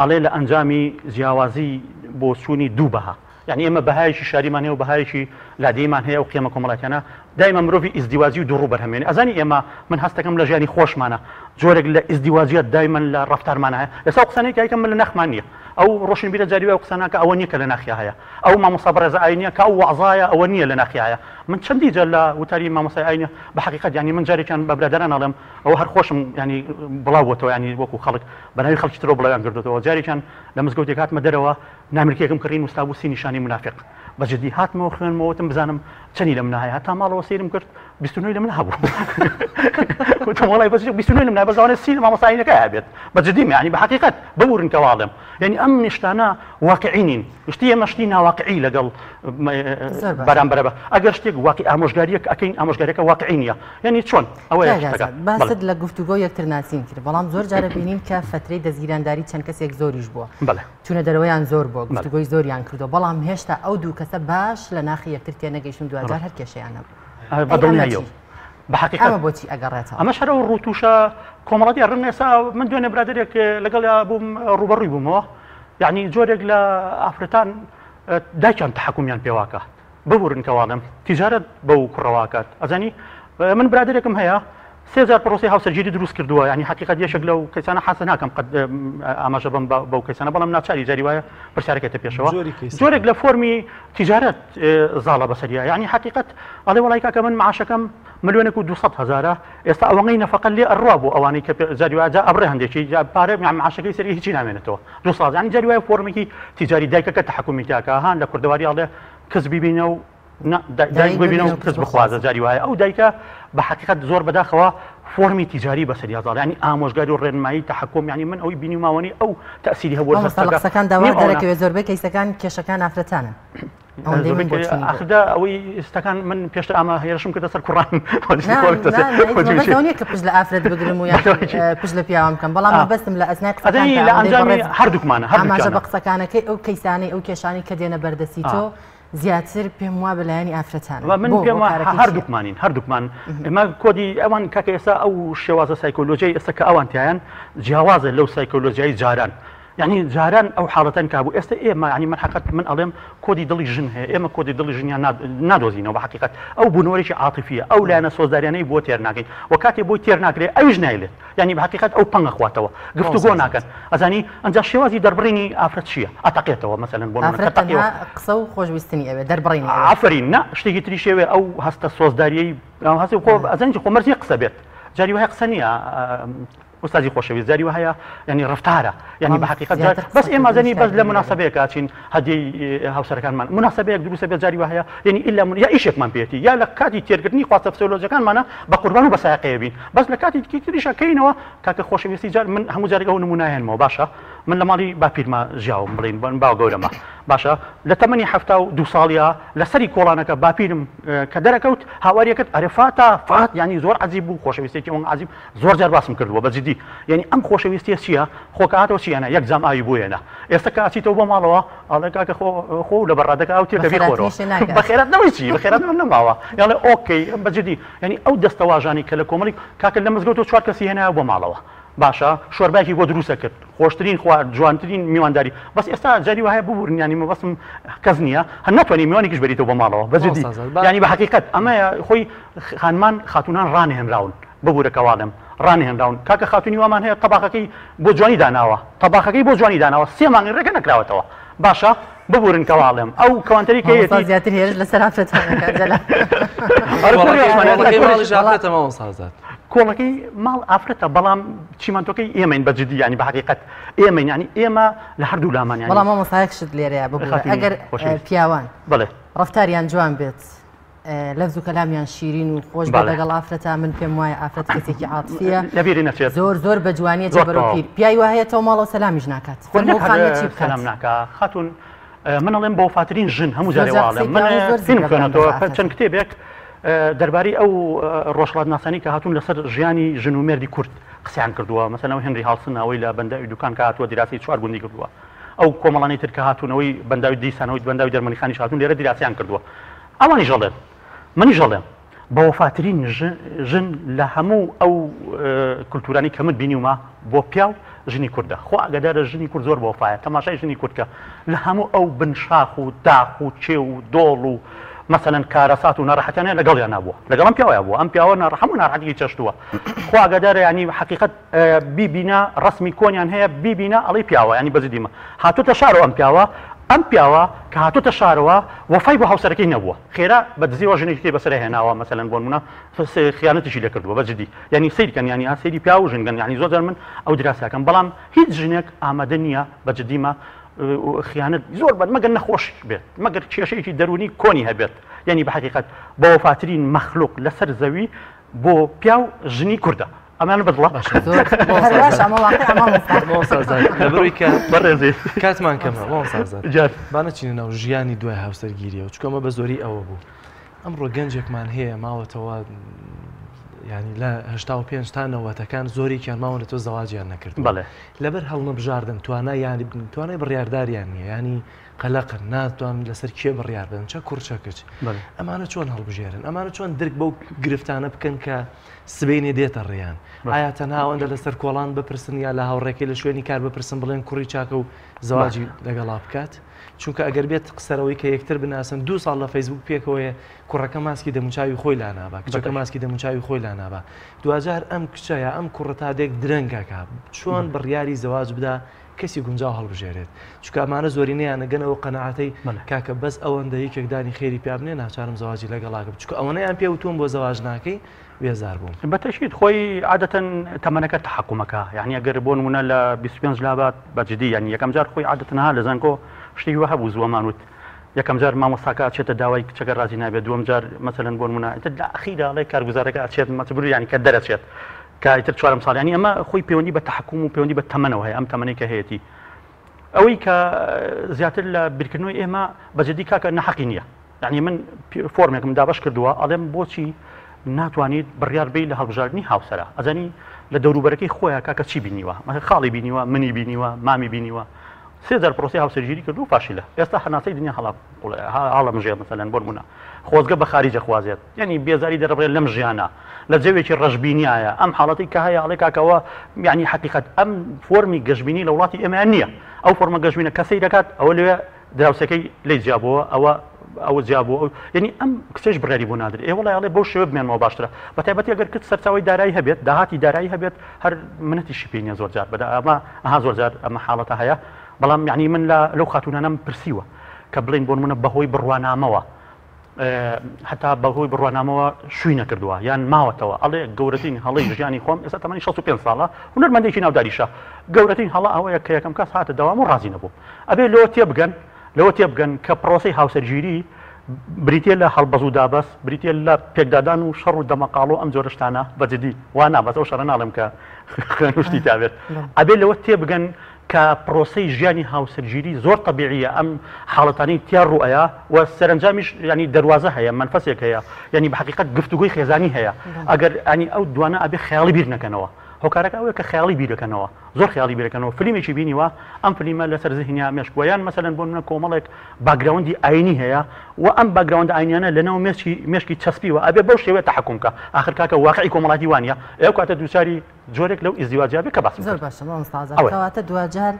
ئەڵێ لە ئەنجامی جیاوازی بۆچوونی دوو بەها یانی ئێمە بەهایەکی شاریمان هەیە و بەهایەکی لادێیمان هەیە ئەو قیەمە کۆمەڵایەتیانە دایمە مرۆڤی ئیزدیواجی و دووڕوو بەرهەمێنێ ئەزانی ئێمە من هەستەکەم لە ژیانی خۆشمانە جۆرێک لە ئیزدیواجیەت دایمەن لە ڕەفتارمانە هەیە ئێستا ئەو قسانەی کە ئەیکەم من لە ناخمان نییە ئەو ڕۆشنبیرە جاری وایە ئەو قسە ناکا ئەوە نییە کە لە ناخیا هەیە ئەو مامۆستا بەڕێزە ئاینیە کە ئەو وەعزایە ئەوە نییە لە ناخیا هەیە من چەندی جار لە وتاری مامۆستای ئاینیە بە حەقیقەت یانی من جارێکیان بە برادەران ئەڵێم ئەوە هەر خۆشم یانی بڵاو بۆتەوە یانی وەکو خەڵک بە ناوی خەڵکی ترەوە بڵاویان کردۆتەوە جارێکیان لە مزگەوتێک هاتمە دەرەوە نامیلکەیەکم کڕی نووسرابوو سی نیشانەی مونافیق بە جدی هاتمەوە خوێنمەوە وتم بزانم چەنی لە منا هەیە هەتا ماڵەوە سەیرم کرد 29 لە منا هەبوو وتم وەڵای بەس 29 لە منا بەس لەوانەیە سی لە مامۆستا ئاینەکە هەبێت بە جدی یعنی بە حەقیقەت ببورن کە واڵێم یعنی ئەم نیشتانە واقعی نین شتی ئێمە شتی ناواقعی لەگەڵ بەرامبەرە بە ئەگەر شتێک واقع ئامۆژگاریەک ئەکەین ئامۆژگاریەکە واقعی نییە یعنی چۆن ئەوەیە شتەکە باست لە گفتوگۆ یەکتر ناسین کرد بەڵام زۆر جارە بینین کە فترەی دەستگیرانداری چەند کەسێک زۆریش بووە بەڵێ چوونە دەرەوەیان زۆر بووە، گفتوگۆی زۆریان کردووە، بەڵام هێشتا ئەو دوو کەسە باش لە ناخی یەکتر تێنەگەیشتون دواجار هەر کێشەیان هەبوو. بە دڵنیاییەوە. بە حەقیقەت. ئەمە بۆچی ئەگەڕێتەوە؟ ئەمەش هەر ئەو ڕووتووشە کۆمەڵەتیە ڕەنگە ئێستا من دوێنێ برادەرێک لەگەڵیا بووم ڕووبەڕووی بوومەوە یعنی جۆرێک لە ئافرەتان دایکیان تەحەکومیان پێواکە ببورن کە واڵێم تیجارەت بەو کوڕەوە ئەکات ئەزانی من برادەرێکم هەیە سێ جار پرۆسەی هاوسەرگیری دروست کردووە یعنی حقیقەت یەکێک لەو کەسانە حەز ناکەم قەت ئاماژە بەم بەو کەسانە بەڵام ناچاری جاری وایە پرسیارەکەتە پێشەوە جۆرێک لە فۆرمی تیجارەت زاڵە بەسەریا یعنی حقیقەت ئەڵێ وڵی کاکە من معاشەکەم ملیۆنێک و 200 هەزارە ئێستا ئەوەنەی نەفەقە لێ ئەڕوا بۆ ئەوانەی کە جاری وایە جا ئەبڕێ هەندێکی جا پارە معاشەکەی سەری هیچی نامێنێتەوە دوو ساڵ یعنی جاری وایە فۆرمێکی تیجاری دایکەکە تەحکومی تیاکە هان لە کوردەواری ئەڵێ کچ ببینە و دایک ببینە و کچ بخوازە جاری وایە ئەو دایکە بە حقیقت زۆر بەداخەوە فۆرمی تیجاری بەسەر یازاڵ ینی ئامۆژگاری و ڕێنمایی تەحکم ینی من ئەوی بینی ماوەنی ئەو تەسیری هەبوو قسەکان داوا دەرەکەوێت زۆربەی کەیسەکان کێشەکان ئافرەتانن ئاخردا ئەوەی ئێستاکان من پێشتر ئامە هێرشم کردە سەر کوڕان کە پشت لە ئافرەت بگرم و پشت لە پیاوان بکەم بەڵام مەبەستم لە ئەسنای لە ئەنجامی هەردووکمانە ئاماژە بە قسەکانەکەی ئەو کەیسانەی ئەو کێشانی کە دێنە بەردەستی تۆ زیاتر پێم وا بەلایەنی ئافرەتان من پێم هەردووکمانین هەردووکمان ئێمە کۆدی ئەوان کاکە ئێستا ئەو شێوازە سایکۆلۆژیای ئێستا کە ئەوان تیایان جیاوازە لەو سایکۆلۆژیای جاران یانی جاران ئەو حاڵەتەن کابوو ئێستا ئێمە یانی من حەقت من ئەڵێم کۆدی دڵی ژن هەیە ئێمە کۆدی دڵی ژنیان نادۆزینەوە بە حەقیقەت ئەو بوونەوەرێکی عاتیفیە ئەو لایەنە سۆزداریانەی بۆ تێر ناکەین و کاتێ بۆی تێر ناکرێ ئەویش نایلێت یانی بە حەقیقەت ئەو پەنگە خواتەوە گفتوگۆ ناکەن ئەزانی ئەنجا شێوازی دەربڕینی ئافرەت چییە ئەتەقێتەوە مەسەلەن بۆ ئافرەت تەنها قسە و خۆشویستنی ئەوێ دەربڕینی ئەوێ ئافرین نا شتێکی تریش ئەوێ ئەو هەستە سۆزداریەی هەستی خۆ ئەزانی خۆ مەرج نییە قسە بێت جاری وایە قسە نییە ئوستازی خۆشەویست جاری وهەیە یعنی ڕفتارە یعنی بە حقیقەت جار بەس ئێمە زەنی بەس لە مناسبەیەکا چین هەدیەی هاوسەرەکانمان مناسبەیەک دروستە بێت جاری وهەیە یعنی ئیلا یا ئیشێکمان پێێتی یا لە کاتی تێرکردنی خواستە فسیۆلۆژیەکانمانە بە قوربان و بە سایەقەیە بین بەس لە کاتی تریشا کەینەوە کاکە خۆشەویستی جار من هەموو جارێک ئەو نمونایەنمەوە باشە من لە ماڵی باپیرما ژیاوم بڵین بن باو گەورەمە باشە لە تەمەنی 72 ساڵیا لەسەری کۆڵانەکە باپیرم کە دەرەکەوت هاواریەکرد ئەرێ فاتا فات یعنی زۆر عەجیب بوو خۆشەویستێکی ئەوەن عەجیب زۆر جار باسم کردووە بە جدی یعنی ئەم خۆشەویستیە چییە خۆ کە هاتەوە چیانە یەک جام ئاوی بۆیەنە ئێستا کە ئەچیتەوە بۆ ماڵەوە ئەڵێ کاکە خۆ خۆ لە بەڕادەکە ئاو تێکە بیخۆرەوە بەخێرات نەوەی چی بەخێرات نەماوە یاڵێ okay بە جدی یعنی ئەو دەستەواژانی کە لە کۆمەڵی کاکە لە مزگەوتەوە چوار کەسی هێنایە بۆ ماڵەوە باشە شۆربایەکی بۆ دروستە کرد خۆشترین خوارد جوانترین میوانداری بەس ئێستا جاری وایە ببورن یانی مەبەستم کەس نییە هەر ناتوانانی میوانێکیش بەریتەوە بۆ ماڵەوە بە جدی یانی بە حەقیقەت ئەمەیە خۆی خانمان خاتونان ڕانهێنراون. ببورە کە واڵێم ڕانەهێنراون کاکە خاتونی وامان هەیە تەباخەکەی بۆ جوانی داناوە تەباخەکەی بۆ جوانی داناوە سێ مانگی ڕێگە نەکراوەتەوە باشە ببورن کە واڵێم ئەو کەوانتەری کە مامۆستا زیاتر هێرش لەسەر ئافرەتان دەکات جەلال. کۆڵەکەی ماڵیش ئافرەتە مامۆستا ئازاد. کۆڵەکەی ماڵ ئافرەتە بەڵام چیمەنتۆکەی ئێمەین بە جدی یانی بە حەقیقەت ئێمەین یانی ئێمە لە هەردوو لامان یانی بەڵام مامۆستا یەک شت لێرەیە ببورە خاتوونی ئەگەر خۆشەویست. پیاوان بەڵێ ڕەفتاریان جوان بێت لەفز و کەلامیان شیرین و خۆش بێت لەگەڵ ئافرەتە من پێم وایە ئافرەت کەسێکی عاتفیە لەبیری نەچێت زۆر زۆر بە جوانیە چێ بەرەو پیر پیاوی وا هەیە تۆ ماڵەوە سەلامیش ناکات فەرموو خانمە چی بکات سەلام ناکا خاتون من ئەڵێم بەوەفاترین ژن هەموو جارێ وا ئەڵێم من فیلم خوێنەتەوە چەند کتێبێک دەربارەی ئەو ڕۆژهەڵاتناسانی کە هاتوون لەسەر ژیانی ژن و مێردی کورد قسەیان کردووە مەسەلەن ئەو هێنری هاڵسن ئەوەی لە بەنداوی دوکان کە هاتووە دیراسی چوار گوندی کردووە ئەو کۆمەڵانەی تر کە هاتوونەوەی بەنداوی دیسانەوەی بەنداوی دەرمەنیخانیش هاتوون لێرە دیراسیان کردووە ئەوانیش ئەڵێن منیش ئەڵێم بەوەفاترین ژن لە هەموو ئەو کولتورانی کە من بینیومە بۆ پیاو ژنی کوردە خوا ئاگادارە ژنی کورد زۆر بەوەفایە تەماشای ژنی کورد کە لە هەموو ئەو بن شاخ و داخ و چێو و دۆڵ و مەسەلەن کارەسات و ناڕەحەتیانە لەگەڵیان نابووە لەگەڵ ئەم پیاوەیا بووە ئەم پیاوە هەموو ناڕەحەتیی چەشتووە خوا ئاگادارە یانی حەقیقەت بیبینە ڕەسمی کۆنیان هەیە بیبینە ئەڵێی پیاوە یانی بەجدیمە هاتۆتە شارەوە ئەم پیاوە ئەم پیاوە کە هاتۆتە شارەوە وەفای بۆ هاوسەرەکەی نەبووە خێرا بە دزیەوە ژنێکی بەسەر هێناوە مەسەلەن بۆ نمونە خیانەتیشی لێ کردووە بە جدی یانی سەیر کەن یانی سەیری پیاو و ژن کەن یانی زۆر جار من ئەو دراسەکەم بەڵام هیچ ژنێک ئامادە نییە بە جدیمە خیانەت زۆر بەد مەگەر نەخۆش بێت مەگەر کێشەیەکی دەروونی کۆنی هەبێت یعنی بە حقیقەت بە وەفاترین مەخلوق لەسەر زەوی بۆ پیاو ژنی کوردە ئەمان بەدڵە لەبەرەوەی کە بەڕێزی کاتمان کەمە مامۆستا ئازاد با نەچینە ناو ژیانی دوای هاوسەرگیریەوە چونکە ئەمە بە زۆری ئەوە بوو ئەمڕۆ گەنجێکمان هەیە ماوەتەوە ینی لە 85 تا نەوەتەکان زۆرێکیان ماون لە تۆ زەواجیان نەکرد بەڵێ لەبەر هەڵنەبژاردن توانای یانی توانای بڕیارداریان نییە ینی قەلەقن ناتوان لەسەر کێ بڕیار بدەن چە کوڕ چە کچ ئەمانە چۆن هەڵبژێرن ئەمانە چۆن درک بەو گرفتانە بکەن کە سبینێ دێتە ڕێیان ئایا تەنها ئەوەندە لەسەر کۆڵان بپرسن یا لە هاوڕێکەی لە شوێنی کار بپرسن بڵێن کوڕی چاکە و زەواجی لەگەڵا بکات چونکە ئەگەر بێت قسەرەوەی کە یەکتر بناسن دو ساڵ لە فەیسبوک پێکەوەیە کوڕەکە ماسکی دەموچاوی خۆی لانابا کچەکە ماسکی دەموچاوی خۆی لانابا دواجار ئەم کچە یا ئەم کوڕە تا دێک درەنگەکە چۆن بڕیاری زەواج بدا کەسی گونجاو هەڵبژێرێت چونکە ئەمانە زۆرینەیان ئەگەنەوە قەناعەتەی کاکە بەس ئەوەندە یەکێک دانی خێری پیا بنێ ناچارم زەواجی لەگەڵاکەم چونکە ئەوەنەیان پێ وتوم بۆ زەواج ناکەی بێزار بووم. بە تەئکید خۆی عادەتەن تەمەنەکە تەحەکومەکە یانی ئەگەر بۆ نمونە لە 25 لابات بە جدی یانی یەکەم جار خۆی عادەتەن ها لە زانکۆ شتی وا هەبوو زووەمان وت یەکەم جار مامۆستاکە ئەچێتە داوای کچەکە ڕازی نابێت دووەم جار مەسەلەن بۆ نمونە ئیتر لە ئەخیرا ئەڵێ کارگوزارەکە ئەچێت مەجبور یانی کە دەرەچێت کە ئیتر چوارەم ساڵ یانی ئەمە خۆی پەیوەندی بە تەحەکوم و پەیوەندی بە تەمەنەوە هەیە ئەم تەمەنەی کە هەیەتی ئەوەی کە زیاتر لە بیرکردنەوەی ئێمە بە جدی کاکە نەحەقی نییە یعنی من فۆرمێکم دابەش کردووە ئەڵێم بۆچی ناتوانیت بڕیار بی لە هەڵبژاردنی هاوسەرە ئەزانی لە دەوروبەرەکەی خۆیان کاکە چی بینیوە خاڵی بینیوە منی بینیوە مامی بینیوە سێ جار پرۆسەی هاوسەرگیری کردو فاشلە ئێستا هەناسەی دنیا هەڵا هەڵەمژێ مەسەلەن بۆ نمونە خۆزگە بە خاریجە خوازێت یعنی بێزاری دەرەبڕێت لەم ژیانە لە جەوێکی ڕەشبینیایە ئەم حاڵەتی کە هەیە ئەڵێ کاکەوە یعنی حقیقەت ئەم فۆرمی گەشبینی لە وڵاتی ئێمە نییە ئەو فۆرمە گەشبینە کەسەی دەکات ئەوە لەوێ دراوسێکەی لێی جیابووە ئەوە ئەوە جیابووە ئەو یعنی ئەم کچەش بڕیاری بۆ نادرێت ئێ وەڵای ئەڵێ بەو شێوە بمێنمەوە باشترە بە تایبەتی ئەگەر کچ سەرچاوەی دارایی هەبێت داهاتی دارایی هەبێت هەر منەتیشی پێ نییە زۆر جار بەدا ئەمە ئەها زۆر جار ئەمە حاڵەتە هەیە بەڵام یعنی من لە لەو خاتوونانەم پرسیوە کە بڵێن بۆ نمونە بەهۆی بڕوانامەوە هەتا بەهۆی بڕوانامەوە شووی نەکردووە یان ماوەتەوە ئەڵێ گەورەترین هەڵەی ژیانی خۆم ئێستا تەمەنی 65 ساڵە هونەرمەندێکی ناوداریشە گەورەترین هەڵە ئەوەیە کە یەکەم کەس هاتە داوام و ڕازی نەبووم ئەبێ لەوە تێبگەن لەوە تێبگەن کە پرۆسەی هاوسەرگیری بریتە لە هەڵبەز و دابەس بریتە لە پێکدادان و شەڕ و دەمەقاڵ و ئەم جۆرە شتانە بە جدی وا نا بەس ئەو شەڕە ناڵێم کە خوێن و شتی تابێت ئەبێ لەوە تێبگەن کە پرۆسەی ژیانی هاوسەرگیری زۆر تەبیعیە ئەم حاڵەتانەی تیا ڕووئەیا و سەرەنجامیش یانی دەروازە هەیە مەنفەسێک هەیە یانی بە حەقیقەت گفتوگۆی خێزانی هەیە ئەگەر یانی ئەو دوانە ئەبێ خەیاڵی بیر نەکەنەوە هۆکارەکە ئەوەیە کە خەیاڵی بیرەکەنەوە زۆر خەیاڵی بیرەکەنەوە فلیمێکی بینیوە ئەم فلیمە لەسەر زهنیا مێشک بووە یان مەسەلەن بۆ نمونە کۆمەڵێک background ی ئاینی هەیە و ئەم background ە ئاینیانە لەناو مێشکی مێشکی چەسپیوە ئەبێ بەو شێوەیە تەحەکوم کە ئاخر کاکە واقعی کۆمەڵاتی وانە ئەو کاتە دووچاری جۆرێک لەو ئیزدیواجیا بێ کە باسم زۆر کرد. باشە مامۆستا ئازاد ئەوەیە. کەواتە دواجار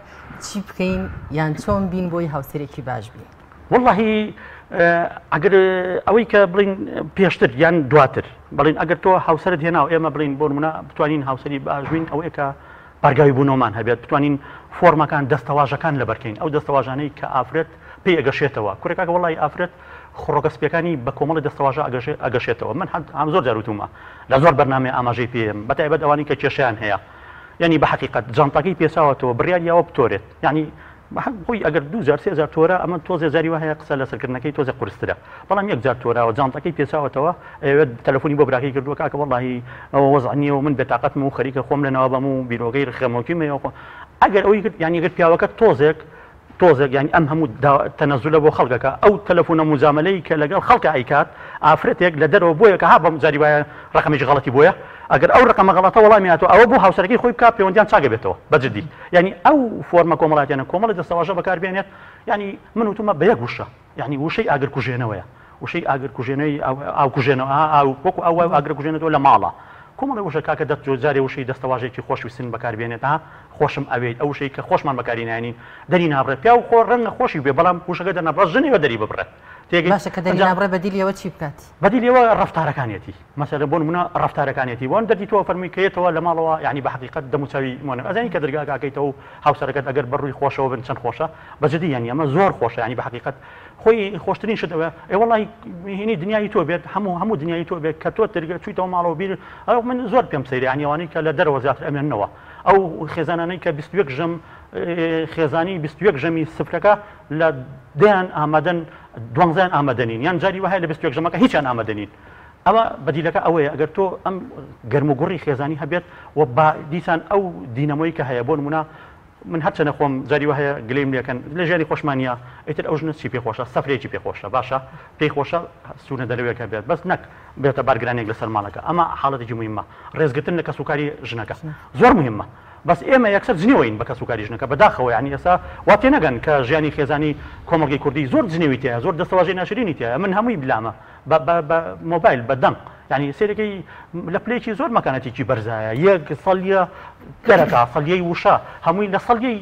چی بکەین یان چۆن بین بۆی هاوسەرێکی باش بین؟ وەڵاهی ئەگەر ئەوەی کە بڵین پێشتر یان دواتر بڵین ئەگەر تۆ هاوسەرت هێناو ئێمە بڵین بۆ نمونە بتوانین هاوسەری باشبین ئەوەیە کە بارگاوی بوونەوەمان هەبێت بتوانین فۆرمەکان دەستەواژەکان لەبەرکەین ئەو دەستەواژانەی کە ئافرەت پێی ئەگەشێتەوە کورە کاکە وەڵی ئافرەت خڕۆکە سپیەکانی بە کۆمەڵی دەستەواژە ئەگەشێتەوە من هەم زۆر جار وتومە لە زۆر بەرنامەی ئاماژەی پێم بە تایبەت ئەوانەی کە کێشیان هەیە یعنی بە حقیقت جانتاکەی پێچاوەتەوە بڕیار یاوە بتۆرێت یعنی خۆی ئەگەر دوو جار سێ جار تۆرا ئەمە تۆزێ جاری وا هەیە قسە لەسەرکردنەکەی تۆزێ قورسترە بەڵام یەک جار تۆراوە جانتەکەی پێچاوەتەوە ئەیەوێت تەلەفۆنی بۆ براکەی کردووە کاکە وەڵاهی ئەوە وەزع نییە و من بێتاقەتم و خەریکە خۆم لەناوە بەم و بیرۆکەی خەمۆکیم هەیە خۆ ئەگەر ئەوەی کرد یانی گەر پیاوەکە تۆزێک تۆزێک یانی ئەم هەموو تەنەزولە بۆ خەڵکەکە ئەو تەلەفۆنە موجامەلەی کە لەگەڵ خەڵکە ئەیکات ئافرەتێک لە دەرەوە بۆیە کە ها بەم جاری وایە ڕقمێکی غەڵەتی بۆیە ئەگەر ئەو ڕقەمە غەڵەتە وەڵامی هاتووە ئەوە بۆ هاوسەرەکەی خۆی بکات پەیوەندیان چاکە بێتەوە بە جدی یعنی ئەو فۆرمە کۆمەڵاتیانە کۆمەڵی دەستەواژە بەکاربێنێت یعنی من وتومە بە یەک وشە یعنی وشەی ئاگرکوژێنەوەیە وشەی ئاگرکوژێنەوەی ئاوکوژێنەوە ئاو وەکو ئەو وای ئاگرکوژێنێتەوە لە ماڵە کۆمەڵی وشە کاکە دەت جارێ وشەی دەستەواژێکی خۆشویستن بەکاربێنێت ها خۆشم ئەوێیت ئەو وشەی کە خۆشمان بەکاری نایەنین دەری نابڕێت پیاو خۆ ڕەنگە خۆشی بێ بەڵام وشەکە دەرنابڕێت ژنەوە دەری ببڕێت تێگەی باشە کە دەری نابڕێ بەدیلی ئەوە چی بکات؟ بەدیلی ئەوە ڕەفتارەکانیەتی مەسەلەن بۆ نمونە ڕەفتارەکانیەتی وان دەردی تۆ فەرمووی کە یەتەوە لە ماڵەوە یعنی بە حەقیقەت دەموچاوی مۆنە ئەزانی کە دەرگا کاکەیتەوە و هاوسەرەکەت ئەگەر بە ڕووی خۆشەوە بن چەند خۆشە بە جدی یعنی ئەمە زۆر خۆشە یعنی بە حەقیقەت خۆی خۆشترین شت ئەوە ئێ وەڵی هینی دنیای تۆ بێت هەموو هەموو دنیای تۆ بێت کە تۆ دەرگا چوویتەوە ماڵەوە بیر ئەو من زۆر پێم سەیرە یعنی ئەوانەی کە لە دەرەوە زیاتر ئەمێننەوە ئەو خێزانانەی کە 21 ژەم خێزانی 21 ژەمی سفرەکە لە دەیان ئامادەن دوانزەیان ئامادەنین یان جاری وەهای لە 21 ژەمەکە هیچیان ئامادەنین ئەوە بەدیلەکە ئەوەیە ئەگەر تۆ ئەم گەرموگوڕی خێزانی هەبێت و با دیسان ئەو دینەمۆی کە هەیە بۆ نمونە من هەرچەنە خۆم جاری وا هەیە گلەیم لێکەن لە ژیانی خۆشمان نییە ئیتر ئەو ژنە چی پێ خۆشە سەفرێکی پێ خۆشە باشە پێی خۆشە سوونە دەرەوێک هەبێت بەس نەک بێتە بارگرانێک لەسەر ماڵەکە ئەمە حاڵەتێکی مهمە ڕێزگرتن لە کەسوکاری ژنەکە زۆر مهمە بەس ئێمە یەکسەر جنێوەین بە کەسوکاری ژنەکە بەداخەوە یعنی ئێستا وا تێنەگەن کە ژیانی خێزانی کۆمەڵگەی کوردی زۆر جنێوی تایە زۆر دەستەواژەی ناشرینی تایە من هەمووی بلامە بە بە بە مۆبایل بە دەنگ یعنی سەیرەکەی لە پلەیەکی زۆر مەکانەتێکی بەرزایە یەک سەلیە دەرەکا سەلیەی وشە هەمووی لە سەلیەی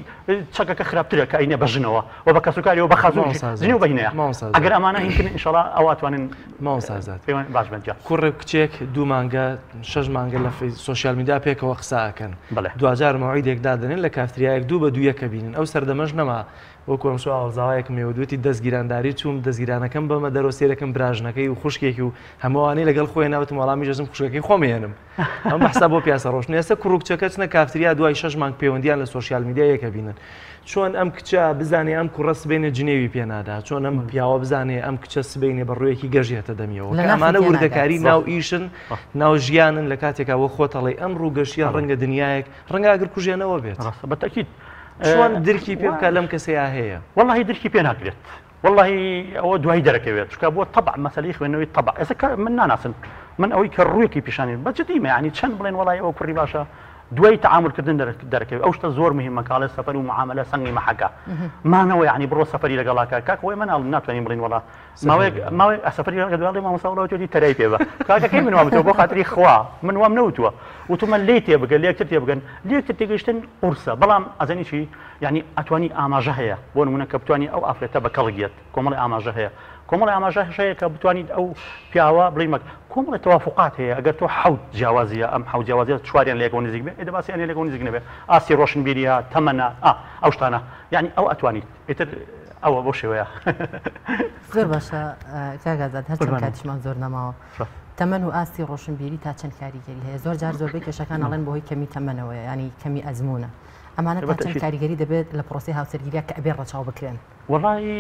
چەکەکە خراپترە کە ئەینە بە ژنەوە و بە کەسوکاریەوە بە خازوو جنێو بەهینەیە ئەگەر ئەمانە هینکردن ئینشەڵا ئەوە ئەتوانن مامۆستا ئازاد پێوەند باش بن گیان. کوڕێک کچێک دوو مانگە شەش مانگە لە social media پێکەوە قسە ئەکەن دواجار مەوعیدێک دادەنێن لە کافتریایەک دوو بە دوو یەکە بینن ئەو سەردەمەش نەما وەکو ئەمشەو ئاوەڵزاوایەکم هەیە وتی دەستگیرانداری چووم دەستگیرانەکەم بەمە دەرەوە سێرەکەم براژنەکەی و خوشکێکی و هەمووانەی لەگەڵ خۆی ناوتم وەڵامی ژەزم خوشکەکەی خۆم هێنم ئەم بەحسا بۆ پیاسە ڕۆشتن ئێستا کوڕ و کچەکە چنە کافتریا دوای شەش مانگ پەیوەندیان لە social media یەکە بینن چۆن ئەم کچە بزانێ ئەم کوڕە سبەینێ جنێوی پێ نادا چۆن ئەم پیاوە بزانێ ئەم کچە سبەینێ بە ڕوویەکی گەژێتە دەمیەوە کە ئەمانە وردەکاری ناو ئیشن ناو ژیانن لە کاتێکا وە خۆتەڵی ئەم ڕووگەشیە ڕەنگە دنیایەک ڕەنگە ئاگر کوژێنەوە بێت. ڕاستە بە تەئکید. چۆن درکی پێ بکات لەم کەسەیا هەیە؟ وەڵاهی درکی پێ ناکرێت وەڵاهی ئەوە دوایی دەرەکەوێت چونکە بۆ تەبع مەسەلەی خوێندنەوەی تەبع ئێستا کە من ناناسن من ئەوەی کە ڕوویەکی پیشانی بە جدیمە یعنی چەند بڵێن وەڵاهی ئەوە کوڕی باشە دوای تەعامول کردن دەرەکەوێت ئەو شتە زۆر مهمە کاڵێ سەفەر و معاملە سەنگی مەحەکە مانەوە یعنی بڕۆ سەفەری لەگەڵاکە کاک خۆی من ناتوانین بڵین وەڵا ماوەیەک ماوەیەک ئەسەفەری لەگەڵ دوای مامۆستا وڵا وتوێتی تەرای پێ بە کاکە کەی من وام وتووە بۆ خاتری خوا من وام نەوتووە وتومە لێی تێبگە لێکتر تێبگەن لێکتر تێگەیشتن قورسە بەڵام ئەزانی چی یعنی ئەتوانی ئاماژە هەیە بۆ نمونە کە بتوانی ئەو ئافرەتە بە کەڵک یەت کۆمەڵی ئاماژە هەیە کۆمەڵی ئاماژە هەیە کە بتوانیت ئەو پیاوە بڵێ مەک کۆمەڵی تەوافقات هەیە ئەگەر تۆ حەوت جیاوازیە ئەم حەوت جیاوازیە چواریان لە یەکەوە نزیک بێ ئێ دەباسی ئەنێ لەگەڵ نزیک نەبێ ئاستی ڕۆشنبیریە تەمەنە ئا ئەو شتانە یعنی ئەو ئەتوانیت ئیتر ئەوە بەو شێوەیە. زۆر باشە کاک ئازاد هەرچەند کاتیشمان زۆر نەماوە تەمەن و ئاستی ڕۆشنبیری تا چەند کاریگەری هەیە زۆر جار زۆربەی کێشەکان ئەڵێن بەهۆی کەمی تەمەنەوەیە ینی کەمی ئەزمونە ئەمانە تا چەند کاریگەری دەبێت لە پرۆسی هاوسەرگیریا کە ئەبێ ڕەچاو بکرێن وەڵی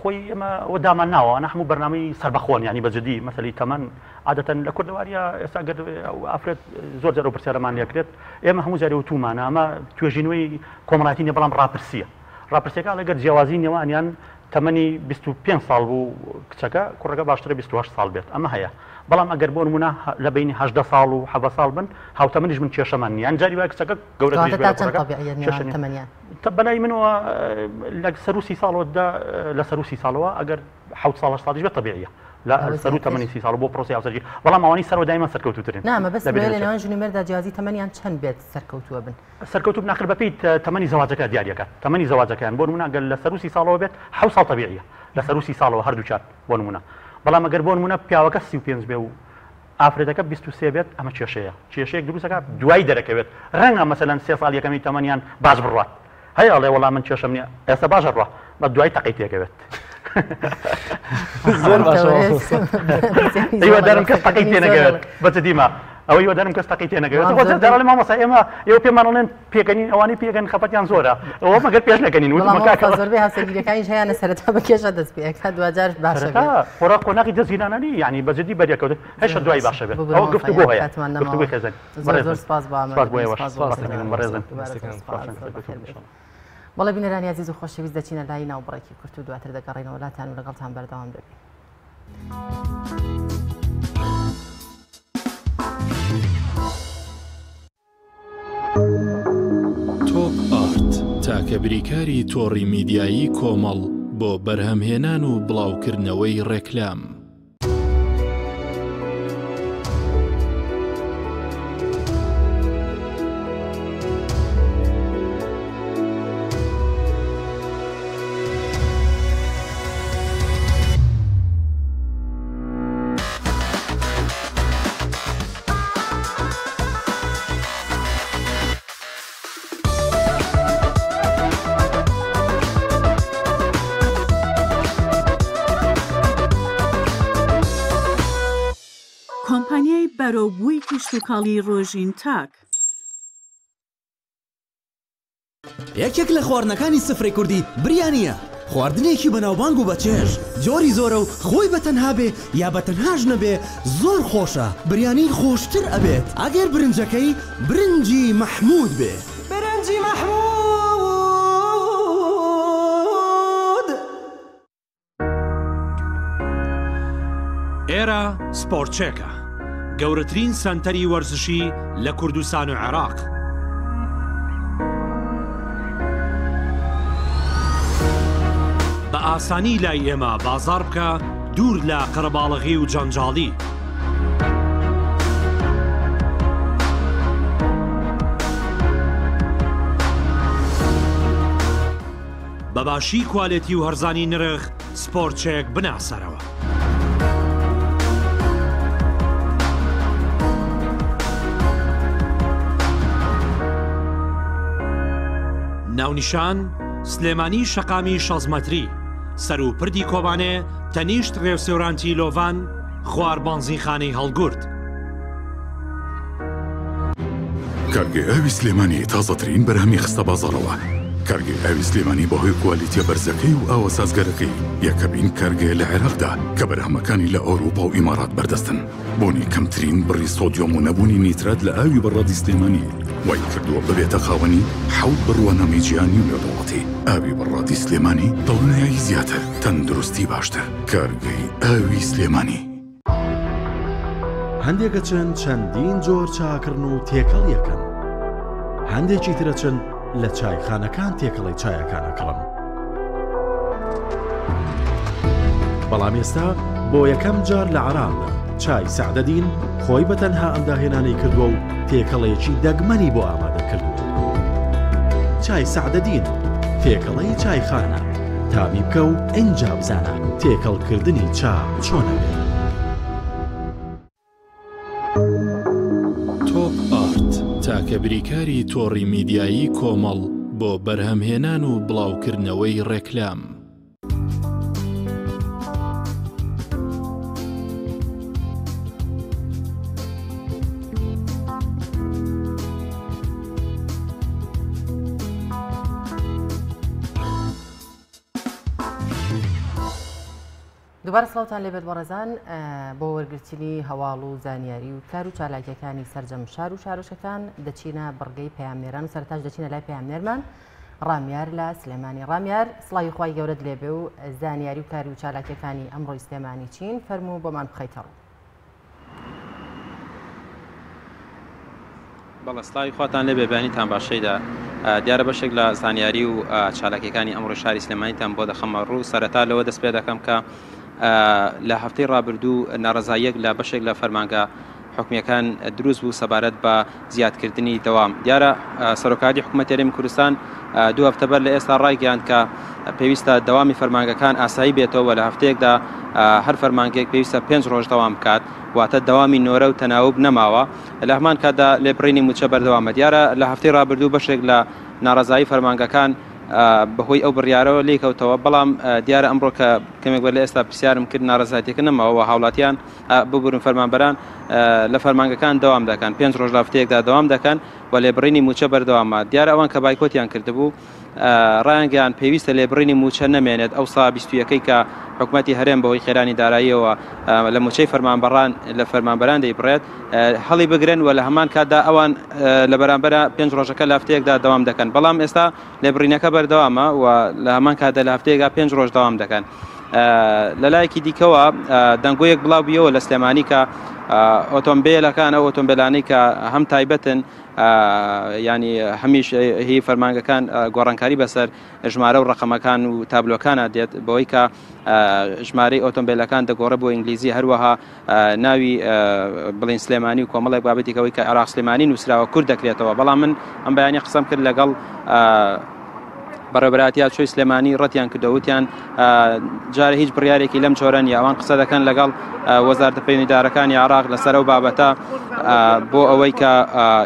خۆی ئێمە ئەوە دامان ناوە ئەنا هەموو بەرنامەی سەربەخۆن ینی بە جدی مەسەلی تەمەن عادەتەن لە کوردەواریە ئێستا گەر ئافرەت زۆر جار ئەو پرسیارەمان لێکرێت ئێمە هەموو جارێ وتومانە ئەمە توێژینەوەی کۆمەڵایەتی نیە بەڵام ڕاپرسیە ڕاپرسیەکە ئەڵێ گەر جیاوازی نێوانیان تەمەنی 25 ساڵ بوو کچەکە کوڕەکە باشترە 28 ساڵ بێت ئەمە هەیە بەڵام ئەگەر بۆ نمونە لە بینی 18 ساڵ و 17 ساڵ بن هاوتەمەنیش من کێشەمان نییە یان جاری وایە کچەکە گەورەتریش بێت لە کوڕەکە کێشە نییە. بەلای منەوە لە سەروو 30 ساڵەوە لە سەروو 30 ساڵەوە ئەگەر حەوت ساڵ هەشت ساڵیش بێت تەبیعیە لە سەروو تەمەنی 30 ساڵ بۆ پرۆسەی هاوسەرگیری بەڵام ئەوانەی سەرەوە دایما سەرکەوتووترن نا مەبەستم لە نێوان ژن و مێردا جیاوازی تەمەنیان چەند بێت سەرکەوتووە بن؟ سەرکەوتوو بن ئاخر بەپێی تەمەنی زەواجەکە دیاریەکات تەمەنی زەواجەکەیان بۆ نمونە گەر لە سەروو 30 ساڵەوە بێت حەوت ساڵ تەبیعیە. لە سەروو 30 ساڵەوە هەردووکیان بۆ نموونە. بەڵام ئەگەر بۆ نموونە پیاوەکە 35 بێ و ئافرەتەکە 23 بێت ئەمە کێشەیە. کێشەیەک دروست ئەکات دوای دەرەکەوێت. ڕەنگە مەسەلەن سێ ساڵ یەکەمی تەمەنیان باش بڕوات. هەیە ئەڵێ وەڵا من کێشەم نییە ئێستا باش ئەڕوا بەس دوای تەقەی تێکەوێت. زۆر باشە. هیوادارم کەس تەقەی تێنەکەوێت بە جدیمە ئەوە هیوادارم کەس تەقەی تێنەکەوێت. خۆ جارە مامۆستا ئێمە ئێوە پێمان ئەڵێن پێکەنین ئەوانەی پێکەن خەفەتیان زۆرە ئەوە مەگەر پێش نەکەنین وتم کاکە زۆربەی هاوسەرگیریەکانیش هەیانە سەرەتا بە کێشە دەست پێ ئەکات دواجار باشە بێت. خۆرا قۆناغی دەستگیرانانی یعنی بە جدی بەریەکەوت هەشە دوای باشە بێت ئەوە گفتوگۆ هەیە گفتوگۆی خێزانی. زۆر زۆر سپاس بۆ ئامادەبوون. سپاس بۆ ئێوەش. سپاس بەڕێزن. بەڵێ بینەرانی ئازیز و خۆشەویست دەچینە لای ناوبڕێکی کورت و دواتر دەگەڕێینەوە لاتان و لەگەڵتان بەردەوام دەبین. تۆپ ئارت تاکە بریکاری تۆڕی میدیایی کۆمەڵ بۆ بەرهەمهێنان و بڵاوکردنەوەی ڕێکلام. کۆمپانیای بەرەوبووی کشتوکاڵی ڕۆژین تاک. یەکێک لە خواردنەکانی سفرەی کوردی بریانییە، خواردنێکی بەناوبانگ و بەچێژ، جۆری زۆرە و خۆی بە تەنها بێ یا بە تەنهاش نەبێ زۆر خۆشە، بریانی خۆشتر ئەبێت ئەگەر برنجەکەی برنجی مەحموود بێ. برنجی مەحموود. ئێرە سپۆرتچێکە، گەورەترین سەنتەری وەرزشی لە کوردستان و عێراق. بە ئاسانی لای ئێمە بازاڕ بکە دوور لە قەرەباڵغی و جەنجاڵی. بە باشی کوالێتی و هەرزانی نرخ سپۆرتچێک بناسەرەوە. ناونیشان، سلێمانی شەقامی شەست مەتری، سەروو پردی کۆبانێ تەنیشت رێوسێورانتی لۆڤان، خوار بانزینخانەی هەڵگورد. کارگەی ئاوی سلێمانی تازەترین بەرهەمی خستە بازاڕەوە. کارگەی ئاوی سلێمانی بەهۆی کوالیتیە بەرزەکەی و ئاوە سازگەرەکەی یەکەمین کارگەیە لە عێراقدا کە بەرهەمەکانی لە ئەوروپا و ئیمارات بەردەستن. بوونی کەمترین بڕی سۆدیۆم و نەبوونی نیترات لە ئاوی بەڕادی سلێمانی وای کردووە ببێتە خاوەنی حەوت بڕوانامەی جیهانی و نێودەوڵەتی. ئاوی بەڕادی سلێمانی دڵنیایی زیاتر، تەندروستی باشتر. کارگەی ئاوی سلێمانی. هەندێک ئەچن چەندین جۆر چا ئەکڕن و تێکەڵی ئەکەن، هەندێکی تر ئەچن لە چایخانەکان تێکەڵەی چایەکان ئەکڕن. بەڵام ئێستا بۆ یەکەم جار لە عێراقدا چای سەعدەدین خۆی بە تەنها ئەم داهێنانەی کردووە و تێکەڵەیەکی دەگمەنی بۆ ئامادە کردووە. چای سەعدەدین تێکەڵەی چایخانە، تامی بکە و ئینجا بزانە تێکەڵکردنی چا چۆن ئەبێت. تۆپ ئارت تاکە بریکاری تۆڕی میدیایی کۆمەڵ بۆ بەرهەمهێنان و بڵاوکردنەوەی ڕێکلام. دووبارە سڵاوتان لێبێت بەڕێزان بۆ وەرگرتنی هەواڵ و زانیاری و کار و چالاکیەکانی سەرجەم شار و شارۆچکەکان دەچینە بڕگەی پەیامنێران و سەرتاش دەچینە لای پەیامنێرمان ڕامیار لە سلێمانی ڕامیار سڵاوی خوای گەورەت لێبێ و زانیاری و کار و چالاکیەکانی ئەمڕۆی سلێمانی چین فەرموو بۆمان بخەیتە ڕوو. بەڵێ سڵاوی خواتان لێبێ بەیانیتان باش شەیدا دیارە بەشێک لە زانیاری و چالاکیەکانی ئەمڕۆی شاری سلێمانیتان بۆ دەخەمە ڕوو سەرەتا لەوە دەست پێ دەکەم کە لە هەفتەی ڕابردوو ناڕەزاییەک لە بەشێک لە فەرمانگە حکومیەکان دروست بوو سەبارەت بە زیادکردنی دەوام دیارە سەرۆکایەتی حکوومەت هەرێمی کوردستان دوو هەفتە بەر لە ئێستا ڕایگەیاند کە پێویستە دەوامی فەرمانگەکان ئاسایی بێتەوە لە هەفتەیەکدا هەر فەرمانگەیەک پێویستە پێنج ڕۆژ دەوام بکات واتە دەوامی نۆرە و تەناوب نەماوە لە هەمان کاتدا لێبڕینی مووچە بەردەوامە دیارە لە هەفتەی ڕابردوو بەشێک لە ناڕەزایی فەرمانگەکان بەهۆی ئەو بڕیارەوە لێکەوتەوە بەڵام دیارە ئەمڕۆ کە کەمێک بەر لە ئێستا پرسیارم کرد ناڕەزایەتیەکە نەماوە هاوڵاتیان ببورن فەرمانبەران لە فەرمانگەکان دەوام دەکەن پێنج ڕۆژ لە هەفتەیەکدا دەوام دەکەن و لێبڕینی مووچە بەردەوامە. دیارە ئەوان کە بایکۆتیان کردبوو، ڕایانگەیاند پێویستە لێبڕینی مووچە نەمێنێت، ئەو سا بیست و یەکەی کە حکومەتی هەرێم بەهۆی قەیرانی داراییەوە لە مووچەی فەرمانبەڕان لە فەرمانبەران دەیبڕێت هەڵی بگرن و لە هەمان کاتدا ئەوان لە بەرامبەرە پێنج ڕۆژەکە لە هەفتەیەکدا دەوام دەکەن، بەڵام ئێستا لێبڕینەکە بەردەوامە و لە هەمان کاتدا لە هەفتەیەکدا پێنج ڕۆژ دەوام دەکەن. لەلایەکی دیکەوە دەنگۆیەک بڵاو بیەوە لە سلێمانی کە ئۆتۆمبیلەکان ئەو ئۆتۆمبیلانەی کە هەم تایبەتن ینی هەمیش هی فەرمانگەکان گۆڕانکاری بەسەر ژمارە و ڕقەمەکان و تابلۆکانە دێت بەوەی کە ژمارەی ئۆتۆمبیلەکان دەگۆڕێ بۆ ئینگلیزی هەروەها ناوی بڵین سلێمانی و کۆمەڵێک بابەتێکەوەی کە عێراق سلێمانی نووسراوە کورد دەکرێتەوە بەڵام من ئەم بەیانی قسەم کرد لەگەڵ بەڕێوەبەرایەتی هاتوچۆی سلێمانی ڕەتیان کردەوە وتیان جارێ هیچ بڕیارێکی لەم جۆرە نییە ئەوان قسە دەکەن لەگەڵ وەزارەتە پەیوەندیدارەکانی عێراق لەسەر ئەو بابەتە بۆ ئەوەی کە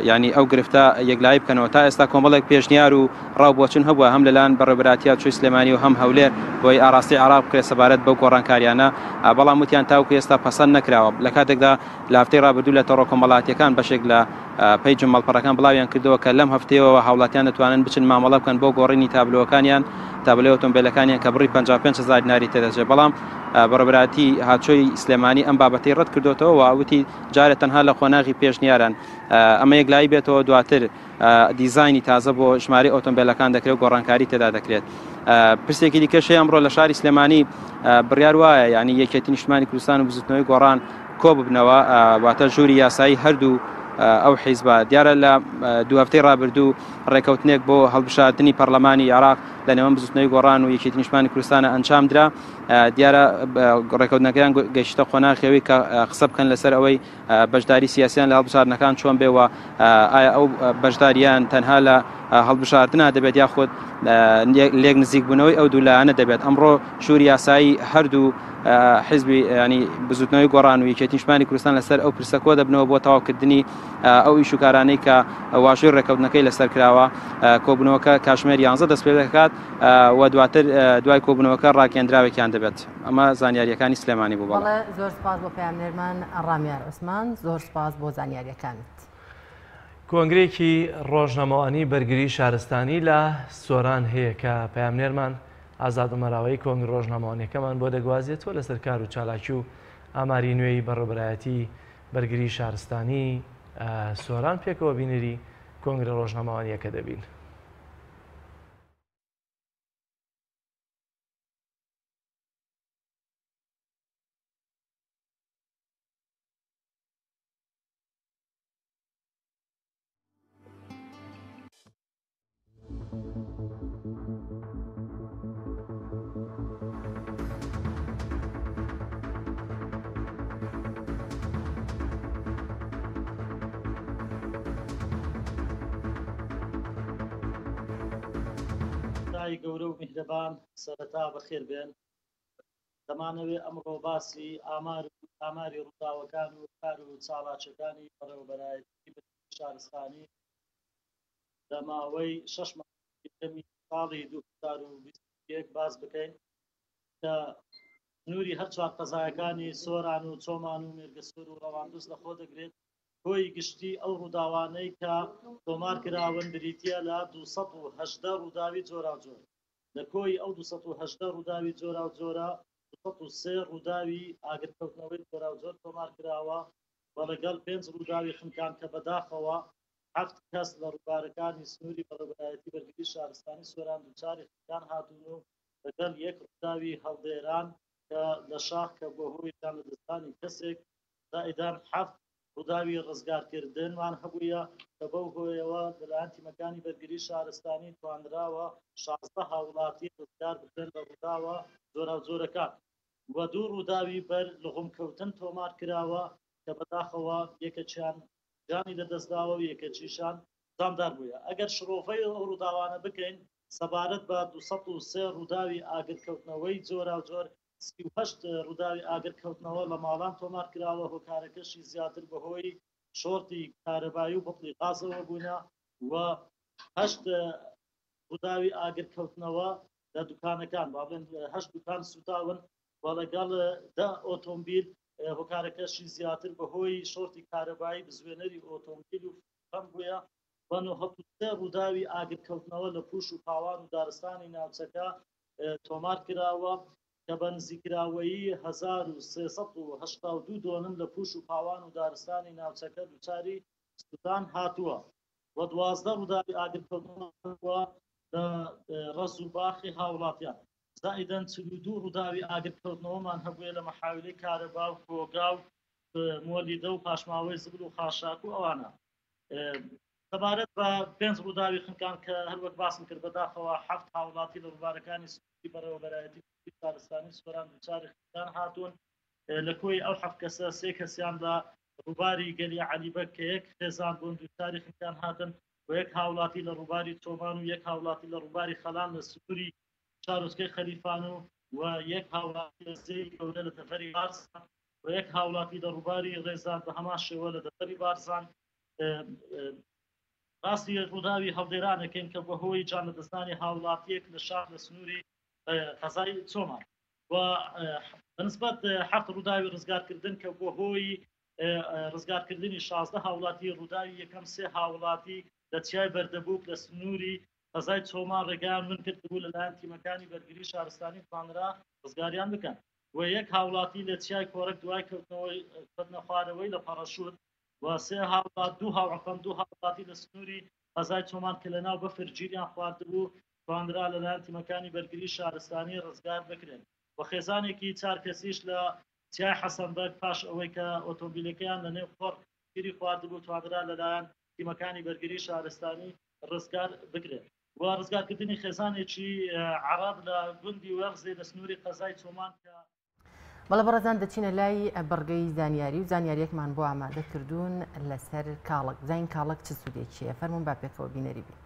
ینی ئەو گرفتە یەکلایی بکەنەوە تا ئێستا کۆمەڵێک پێشنیار و ڕاو بۆچون هەبووە هەم لەلایەن بەڕێوەبەرایەتی هاتوچۆی سلێمانی و هەم هەولێر بۆی ئاراستەی عێراق بکرێت سەبارەت بەو گۆڕانکاریانە بەڵام وتیان تاوکو ئێستا پەسەند نەکراوە لە کاتێکدا لە هەفتەی ڕابردوو لە تۆڕە کۆمەڵاتیەکان بەشێک لە پەیج و ماڵپەڕەکان بڵاویان کردەوە کە لەم هەفتەیەوە هاوڵاتیان دەتوانن بچن مامەڵە بکەن بۆ گۆڕینی تابلۆکانیان تابلۆی ئۆتۆمبیلەکانیان کە بڕی 55 هەزار دیناری تێدەچێت بەڵام بەڕێوەبەرایەتی هاتوچۆی سلێمانی ئەم بابەتەی ڕەت کردۆتەوە و وتی جارێ تەنها لە قۆناغی پێشنیاران ئەمە یەکلایی بێتەوە دواتر دیزاینی تازە بۆ ژمارەی ئۆتۆمبیلەکان دەکرێت و گۆڕانکاری تێدا دەکرێت پرسێکی دیکەش هەیە ئەمڕۆ لە شاری سلێمانی بڕیار وایە یعنی یەکێتی نیشتمانی کوردستان و بزوتنەوەی گۆڕان کۆببنەوە واتە ژووری یاسایی هەردوو ئەو حیزبە دیارە لە دوو هەفتەی ڕابردوو ڕێکەوتنێک بۆ هەڵبژاردنی پەرلەمانی عێراق لە نێوان بزوتنەوەی گۆڕان و یەکێتی نیشتمانی کوردستانە ئەنجام درا دیارە ڕێکەوتنەکەیان گەیشتە قۆناغی ئەوەی کە قسە بکەن لەسەر ئەوەی بەشداری سیاسیان لە هەڵبژاردنەکان چۆن بێ و ئایا ئەو بەشداریان تەنها لە هەڵبژاردنا دەبێت یاخود لێک نزیکبوونەوەی ئەو دوو لایەنە دەبێت ئەمڕۆ ژووری یاسایی هەردوو حیزبی ینی بزوتنەوەی گۆڕان و یەکێتی نیشتمانی کوردستان لەسەر ئەو پرسە کۆ دەبنەوە بۆ تەواوکردنی ئەو ئیش و کارانەی کە واژۆی ڕێککەوتنەکەی لەسەر کراوە کۆبوونەوەکە کاتژمێر یانزە دەست پێ دەکات و دواتر دوای کۆبوونەوەکە ڕاگەیەندراوێکیان دەبێت ئەمە زانیاریەکانی سلێمانی بوو بەڵێ زۆر سپاس بۆ پەیامنێرمان ڕامیار عوسمان زۆر سپاس بۆ زانیاریەکانت. کۆنگرەیەکی ڕۆژنامەوانی بەرگری شارستانی لە سۆران هەیە کە پەیامنێرمان ئازاد عومەراوەیی کۆنگرە ڕۆژنامەوانیەکەمان بۆ دەگوازێتەوە لەسەر کار و چالاکی و ئاماری نوێی بەڕێوەبەرایەتی بەرگری شارستانی سۆران پێکەوە بینەری کۆنگرە ڕۆژنامەوانیەکە دەبین. خودای گەورە و میهرەبان سەرەتا بەخێر بێن. دەمانەوێ ئەمڕۆ باسی ئامار و ئاماری ڕووداوەکان و کار و چاڵاکیەکانی بەڕێوەبەرایەتی بەرگری شارستانی لە ماوەی شەش مانگی یەکەمی ساڵی 2021 باس بکەین کە سنووری هەر چوار قەزایەکانی سۆران و چۆمان و مێرگەسوور و ڕەواندز لەخۆ دەگرێت. کۆی گشتی ئەو ڕووداوانەی کە تۆمار کراون بریتییە لە 218 ڕووداوی جۆراوجۆر. لە کۆی ئەو 218 ڕووداوی جۆراوجۆرە، 203 ڕووداوی ئاگرکەوتنەوەی جۆراوجۆر تۆمار کراوە و لەگەڵ پێنج ڕووداوی خنکان کە بەداخەوە حەفت کەس لە ڕووبارەکانی سنووری بەڕێوەبەرایەتی بەرگری شارستانی سۆران دووچاری خنکان هاتوون و لەگەڵ یەک ڕووداوی هەڵدێران کە لە شاخ کە بەهۆی گیانلەدەستدانی کەسێک زائیدان حەفت ڕووداوی ڕزگارکردنمان هەبوویە کە بەو هۆیەوە لەلایەن تیمەکانی بەرگری شارستانی توانراوە 16 هاوڵاتی ڕزگار بکرێن لە ڕووداوە جۆراوجۆرەکان و دوو ڕووداوی بەر لغومکەوتن تۆمار کراوە کە بەداخەوە یەکەکیان گیانی لەدەستداوە و یەکەکیشان زامدار بوویە. ئەگەر شڕۆڤەی ئەو ڕووداوانە بکەین. سەبارەت بە 203 ڕووداوی ئاگرکەوتنەوەی جۆراوجۆر، 38 ڕووداوی ئاگرکەوتنەوە لە ماڵان تۆمارکراوە، هۆکارەکەشی زیاتر بەهۆی شۆرتی کارەبایی و بتڵی غازەوە بوونە و هەشت ڕووداوی ئاگرکەوتنەوە لە دوکانەکان، با بڵێن هەشت دوکان سووتاون و لەگەڵ دە ئۆتۆمبیل، هۆکارەکەشی زیاتر بەهۆی شۆرتی کارەبایی بزوێنەری ئۆتۆمبیل و پەمپ بووە و 93 ڕووداوی ئاگرکەوتنەوە لە پوش و پاوان و دارستانی ناوچەکە تۆمار کراوە کە بە نزیکراوەیی 1382 دۆنم لە پوش و پاوان و دارستانی ناوچەکە دووچاری سووتان هاتووە و 12 ڕووداوی ئاگرکەوتنەوە لە ڕەز و باخی هاوڵاتیان. زائیدەن 42 ڕووداوی ئاگرکەوتنەوەمان هەبووە لە مەحاویلەی کارەبا و کۆگا و مۆلیدە و پاشماوەی زبل و خاشاک و ئەوانە. سەبارەت بە پێنج ڕووداوی خنکان کە هەروەک باسم کرد بەداخەوە حەفت هاوڵاتی لە ڕووبارەکانی سنووری بەڕێوەبەرایەتی شارستانی سۆران دووچاری خنکان هاتوون. لە کۆی ئەو حەفت کەسە سێ کەسیان لە ڕووباری گەلی عەلی بەگ کە یەک خێزان بوون دووچاری خنکان هاتن و یەک هاوڵاتی لە ڕووباری چۆمان و یەک هاوڵاتی لە ڕووباری خەلان لە سنووری شارۆچکەی خەلیفان و و یەک هاوڵاتی لە زێی گەورە لە دەڤەری بارزان و یەک هاوڵاتی لە ڕووباری ڕێزان بە هەمان شێوە لە دەڤەری بارزان. باسی ڕووداوی هەڵدێرانەکەین کە بەهۆی گیانلەدەستدانی هاوڵاتیەک لە شار لە سنووری قەزای چۆمان و بەنسبەت حەفت ڕووداوی ڕزگارکردن کە بەهۆی ڕزگارکردنی 16 هاوڵاتی ڕووداوی یەکەم سێ هاوڵاتی لە چیای بەردەبووک لە سنووری قەزای چۆمان ڕێگایان ون کردبوو لەلایەن تیمەکانی بەرگری شارستانی توانرا ڕزگاریان بکەن و یەک هاوڵاتی لە چیای کۆرەک دوای کەوتنەوەی کەوتنە خوارەوەی لە پەڕەشوت و سێ هاوڵات دوو هاوعفەم دوو هاوڵاتی لە سنووری قەزای چۆمان کە لەناو بەفر گیریان خواردبوو توانرا لەلایەن تیمەکانی بەرگری شارستانی ڕزگار بکرێن و خێزانێکی چار کەسیش لە چیای حەسەن بەگ پاش ئەوەی کە ئۆتۆمبیلەکەیان لە نێو قوڕ گیری خواردبوو توانرا لەلایەن تیمەکانی بەرگری شارستانی ڕزگار بکرێت و ڕزگارکردنی خێزانێکی عەڕەب لە گوندی وێڵزێ لە سنووری قەزای چۆمان کە بەڵێ بەڕێزان دەچینە لای بڕگەی زانیاری و زانیاریەکمان بۆ ئامادە کردوون لەسەر کاڵک بزانین کاڵک چ سوودێکی هەیە فەرموون با پێکەوە بینەری بین.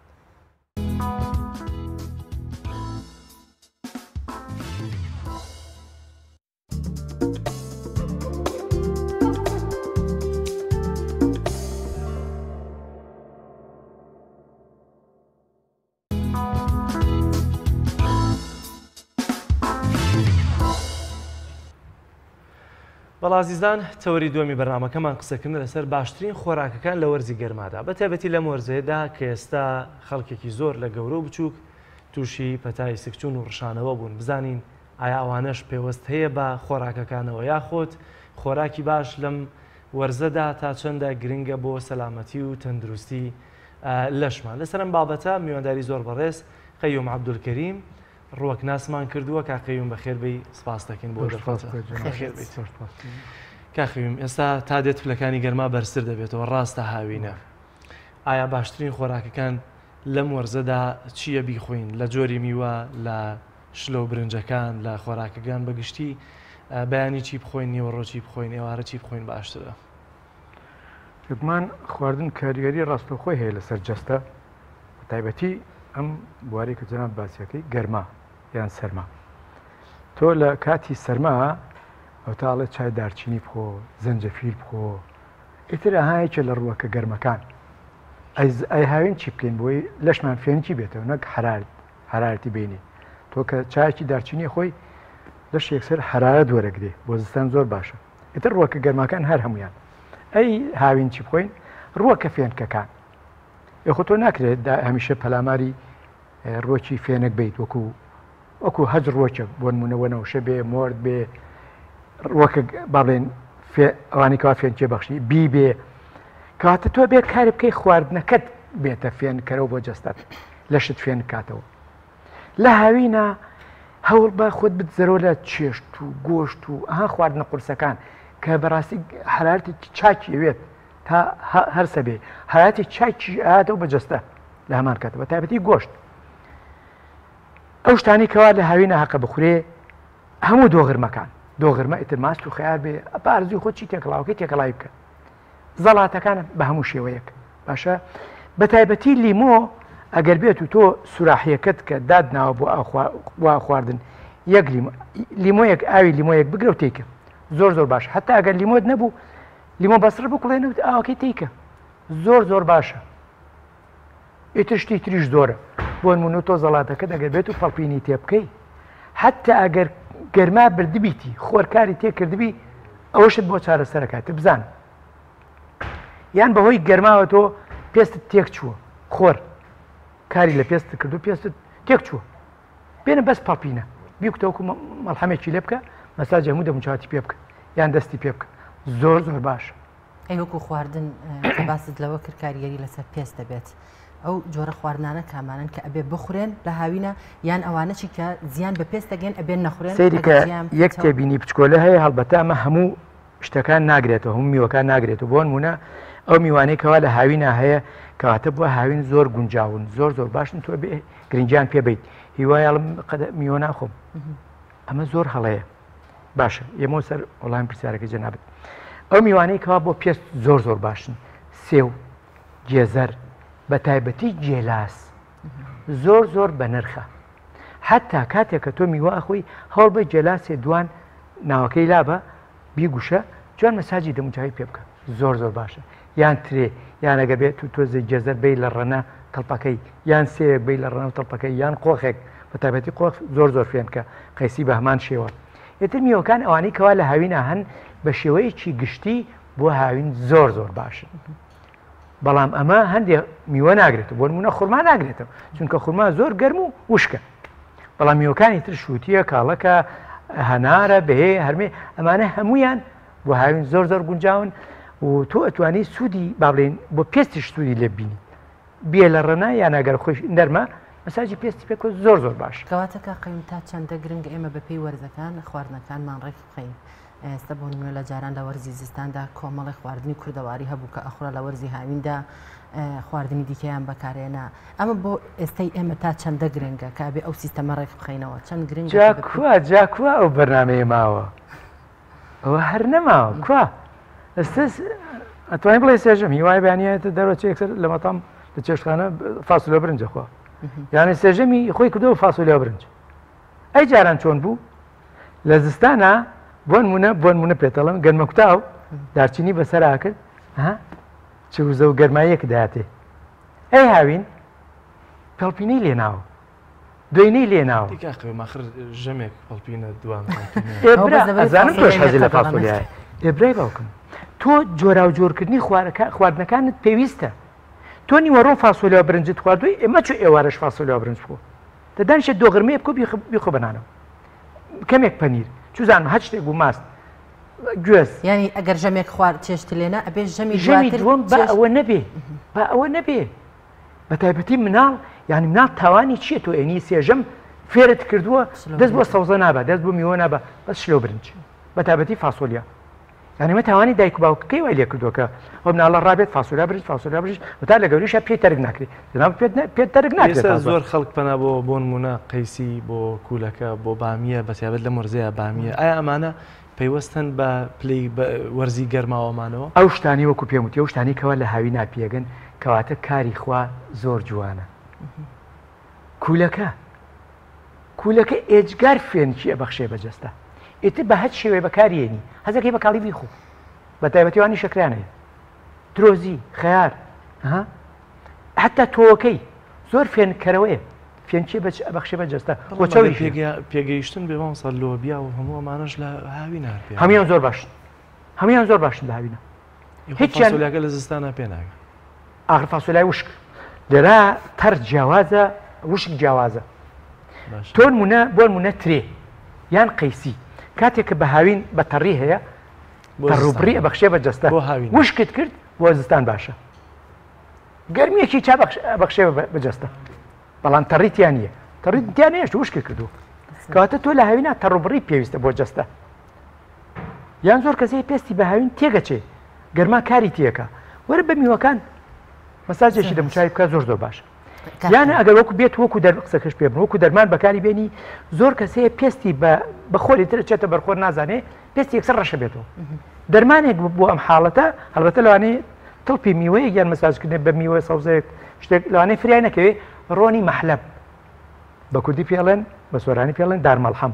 بەڵێ ئازیزان تەوەری دووەمی بەرنامەکەمان قسەکردن لەسەر باشترین خۆراکەکان لە وەرزی گەرمادا بە تایبەتی لەم وەرزەیەدا کە ئێستا خەڵکێکی زۆر لە گەورە و بچووک تووشی پەتای سکچوون و ڕشانەوە بوون بزانین ئایا ئەوانەش پێوەست هەیە بە خۆراکەکانەوە یاخود خۆراکی باش لەم وەرزەدا تا چەندە گرنگە بۆ سەلامەتی و تەندروستی لەشمان. لەسەر ئەم بابەتە میوانداری زۆر بەڕێز قەیوم عەبدولکەریم ڕووەکناسمان کردووە. کاک قەیوم بەخێر بێی، سپاس دەکەین بۆ دەرفەتە. بەخێر بێیت. کاک قەیوم ئێستا تا دێت پلەکانی گەرما بەرزتر دەبێتەوە، ڕاستە هاوینە. ئایا باشترین خۆراکەکان لەم وەرزەدا چییە بیخۆین لە جۆری میوە لە شلە و برنجەکان لە خۆراکەکان بە گشتی بەیانی چی بخۆین نیوەڕۆ چی بخۆین ئێوارە چی بخۆین باشترە؟ بێگومان خواردن کاریگەری ڕاستەوخۆی هەیە لەسەر جەستە بە تایبەتی ئەم بوارەی کە جەناب باسیەکەی گەرما یان سەرما تۆ لە کاتی سەرما ئەو تاڵێ چای دارچینی بخۆ زەنجەفیل بخۆ ئیتر ئەها یەکێ لە ڕووەکە گەرمەکان ئەی هاوین چی بکەین بۆی لەشمان فێنکی بێتەوە نەک حرارت حرارەتی بینی تۆ کە چایەکی دارچینی خۆی لەش یەکسەر حرارەت وەرەگرێ بۆ زستان زۆر باشە ئیتر ڕووەکە گەرماکان هەر هەمویان ئەی هاوین چی بخۆین ڕووەکە فێنکەکان یخۆ تۆ ناکرێت هەمیشە پەلاماری ڕووەکی فێنک بیت وەکو وەکو هەج ڕووەکێک بۆ نمونە وەنەوشە بێ مۆرد بێ ڕووەکە با بڵێن ئەوانی کەوا فێنکێ بەخشی بی بێ کەواتە تۆ بێت کاری بکەی خواردنەکەت بێتە فێنکەرەوە بۆ جەستەت لەشت فێن کاتەوە لە هاوینە هەوڵ بە خۆت بدزەرەوە لە چێشت و گۆشت و ئەها خواردنە قورسەکان کە بەڕاستی حرارەتی چاکی ئەوێت تا هەرسە بێ حرارەتی چاکی ئاتەوە بە جەستە لە هەمان کاتە بە تایبەتی گۆشت ئەو شتانەی کەوا لە هاوینە هەقە بخورێ هەموو دۆغرمەکان دۆغرمە ئیتر ماست و خەیار بێ بە ئارزوی خۆت چی تێکەڵاوەکەی تێکەڵاوی بکە زەڵاتەکان بە هەموو شێوەیەک باشە بە تایبەتی لیمۆ ئەگەر بێت و تۆ سوراحیەکەت کە دادناوە بۆ ئاو خواردن یەک لیمۆ لیمۆیەک ئاوی لیمۆیەک بگرە و تیکە زۆر زۆر باش حتا ئەگەر لیمۆت نەبوو لیمۆ بەسڕ بکوڵێنە و ئاوەکەی تیکە زۆر زۆر باشە ئیتر شتی تریش زۆرە بۆ نمونە تۆ زەڵاتەکەت ئەگەر بێت و پەڵپینی تێ بکەی حتا ئەگەر گەرما بردبیتی خۆرکاری تێ کردبی ئەوەشت بۆ چارەسەرەکات بزان یان بەهۆی گەرماوە تۆ پێستت تێک چووە خۆر کاری لە پێست کردو پێستت تێک چووە بێنە بەس پەڵپینە بیکوتەوەکو مەڵحەمێکی لێ بکە مەساجی هەموو دەموچاوتی پێ بکە یان دەستی پێ بکە زۆر زۆر باشە. ئەی وەکو خواردن کە باست لەوە کرد کاریگەری لەسەر پێست دەبێت ئەو جۆرە خواردنانە کامانن کە ئەبێ بخورێن لە هاوینە یان ئەوانە چی کە زیان بە پێست دەگەن ئەبێ نەخورێن سەیری کە یەک تێبینی بچکۆلە هەیە هەڵبەتە ئەمە هەموو شتەکان ناگرێتەوە هەموو میوەکان ناگرێتەوە بۆ نمونە ئەو میوانەی کەوا لە هاوینا هەیە کەواتە بووە هاوین زۆر گونجاون زۆر زۆر باشن تۆ بێ گرنگیان پێ بیت هیوایەڵم قەدە میوە ناخۆم ئەمە زۆر هەڵەیە باشە ئێمە سەر وەڵام پرسیارەکەی جەنابت ئەو میوانەی کەوا بۆ پێست زۆر زۆر باشن سێو گێزەر بە تایبەتی گێلاس زۆر زۆر بەنرخە حتا کاتێک کە تۆ میوە ئەخۆی هەوڵ بە گێلاسێ دوان ناوەکەی لابە بیگوشە جوان مەساجی دەموچاوی پێ بکە زۆر زۆر باشە یان ترێ یان ئەگە بێت و تۆزێ گێزەر بی لە ڕەنە تەڵپەکەی یان سێوێک بی لە ڕەنە و تەڵپەکەی یان قۆخێک بە تایبەتی قۆخ زۆر زۆر فێنکە قەیسی بە هەمان شێوە ئیتر میوەکان ئەوانەی کەوا لە هاوینا هەن بە شێوەیەکی گشتی بۆ هاوین زۆر زۆر باشن بەڵام ئەمە هەندێک میوە ناگرێتەوە بۆ نمونە خورما ناگرێتەوە چونکە خورما زۆر گەرم و وشکە بەڵام میوەکانی تر شووتیە کاڵەکە هەنارە بەهێ هەرمێ ئەمانە هەمویان بۆ هاوین زۆر زۆر گونجاون و تۆ ئەتوانی سوودی با بڵێین بۆ پێستیش سوودی لێ ببینی بێ لە ڕەنە یان ئەگەر خۆش نەرمە مەساجی پێستی پێکۆ زۆر زۆر باش. کەواتە کاک قەیوم تا چەندە گرنگە ئێمە بەپێی وەرزەکان خواردنەکانمان ڕێک بخەین ئێستا بۆ نمونە لە جاران لە وەرزی زستاندا کۆمەڵی خواردنی کوردەواری هەبوو کە ئەخورا لە وەرزی هاویندا خواردنی دیکەیان بەکارێنا ئەمە بۆ ئێستای ئێمە تا چەندە گرنگە کە ئەبێ ئەو سیستەمە ڕێک بخەینەوە چەند گرنگە جا کوا جا کوا ئەو بەرنامەیە ماوە ئەوە هەر نەماوە کوا ئێستا ئەتوانی بڵێ سێژەم هیوای بەیانیەتە دەرەوە یەکسەر لە مەتام لە چێشتخانە فاسولە برنجە خوا یعنی سێژەمی خۆی کردەوە فاسۆلیا برنج ئەی جاران چۆن بوو لە زستانە بۆن مونە بۆن مونە پێتەڵم گەرمەکوتاو دارچینی بەسەرا کرد ها چ وزە و گەرماییەک داتێ ئەی هاوین پێڵپینەی لێناوە دوێنەی لێ ناوە. ئەی کاک قەوێم ئاخر ژەمێک پەڵپینە دوان پەڵپینە. ئێ برا ئەزانم تۆش حەزی لە فاسۆلیایە. ئێ برای باوکم تۆ جۆراوجۆرکردنی خواردنەکانت پێویستە. تۆ نیوەڕۆ فاسۆلیا و برنجت خواردووە ئێ مەچۆ ئێوارەش فاسۆلیا و برنج بخۆ. دە دانیشە دۆغرمەیە بکە و بیخۆ بە نانەوە. کەمێک پەنیر چوزانم هەر شتێک بوو ماست گوێز. یانی ئەگەر ژەمێک خوارد چێشت لێنا ئەبێ ژەمی ژەمی دووەم با ئەوە نەبێ با ئەوە نەبێ. بە تایبەتی مناڵ یانی مناڵ تاوانی چییە تۆ ئێنی سێژەم فێرت کردووە دەست بۆ سەوزە نابە دەست بۆ میوە نابە بەس شلۆ برنج بە تایبەتی فاسۆلیا یعنی مە تاوانی دایک و باوکەکەی وای لێ کردووە کە ئەو مناڵە ڕابێت فاسۆلیا برنج فاسۆلیا برنج و تا لە گەوریشە پێی تەرک ناکرێت جناب پێت پێت تەرک ناکرێت زۆر خەڵک پەنا بۆ بۆ نمونە قەیسی بۆ کوولەکە بۆ بامیە بە تایبەت لە مەرزەیە بامیە ئایا ئەمانە پەیوەستن بە پلەی وەرزی گەرماوەمانەوە؟ ئەو شتانەی وەکو پێم وتی ئەو شتانەی کەوا لە هاوینا پێگەن کەواتە کاری خوا زۆر جوانە کولەکە کولەکە ئێجگار فێنکی ئەبەخشێ بە جەستە ئیتر بە هەچ شێوەیە بەکاری یەنی حەزەکەی بە کاڵی بیخۆ بە تایبەتی وانی شەکریان هەیە ترۆزی خەیار ها حتا تۆوەکەی زۆر فێنککەرەوەیە فێنکیە بە ئەبەخشێ بە جەستە خۆ چەوری پێگەیشتن بێ مامۆستا لۆبیا و هەموو ئەمانەش لە هاوینە هەر پێ هەموویان زۆر باشن هەموویان زۆر باشن لە هاوینە هیچیان فاسۆلیاکە لە زستانە پێ ناگە ئاخر فاسۆلای وشک لێرە تەر جیاوازە وشک جیاوازە تۆ نمونە بۆ نمونە ترێ یان قەیسی کاتێک کە بە هاوین بە تەڕی هەیە تەڕوبڕی ئەبەخشێ بە جەستە وشکت کرد بۆ زستان باشە گەرمیەکی چا بەخشێ بە جەستە بەڵام تەڕی تیا نییە تەڕی تیا نێشت وشکی کردو کەواتە تۆ لە هاوینا تەڕوبڕی پێویستە بۆ جەستە یان زۆر کەسەی پێستی بە هاوین تێگەچێ گەرما کاری تێکە وەرە بە میوەکان مەساجێکی دەموچاوی بکە زۆر زۆر باش یانە ئەگەر وەکو بێت وەکو دەر قسەکەش پێ بن وەکو دەرمان بەکاری بێنی زۆر کەسەیە پێستی بە بەخۆری تر چێتە بەرخۆر نازانێ پێستی یەکسەر ڕەشە بێتەوە دەرمانێک بۆ ئەم حاڵەتە هەڵبەتە لەوانەیە. تڵپی میوەیەک یان مەساجکردن بە میوە سەوزەیەک شتێک لەوانەیە فریای نەکەوێ ڕۆنی مەحلەب بە کوردی پێڵێن بە سۆرانی پێڵێن دارمەڵحەم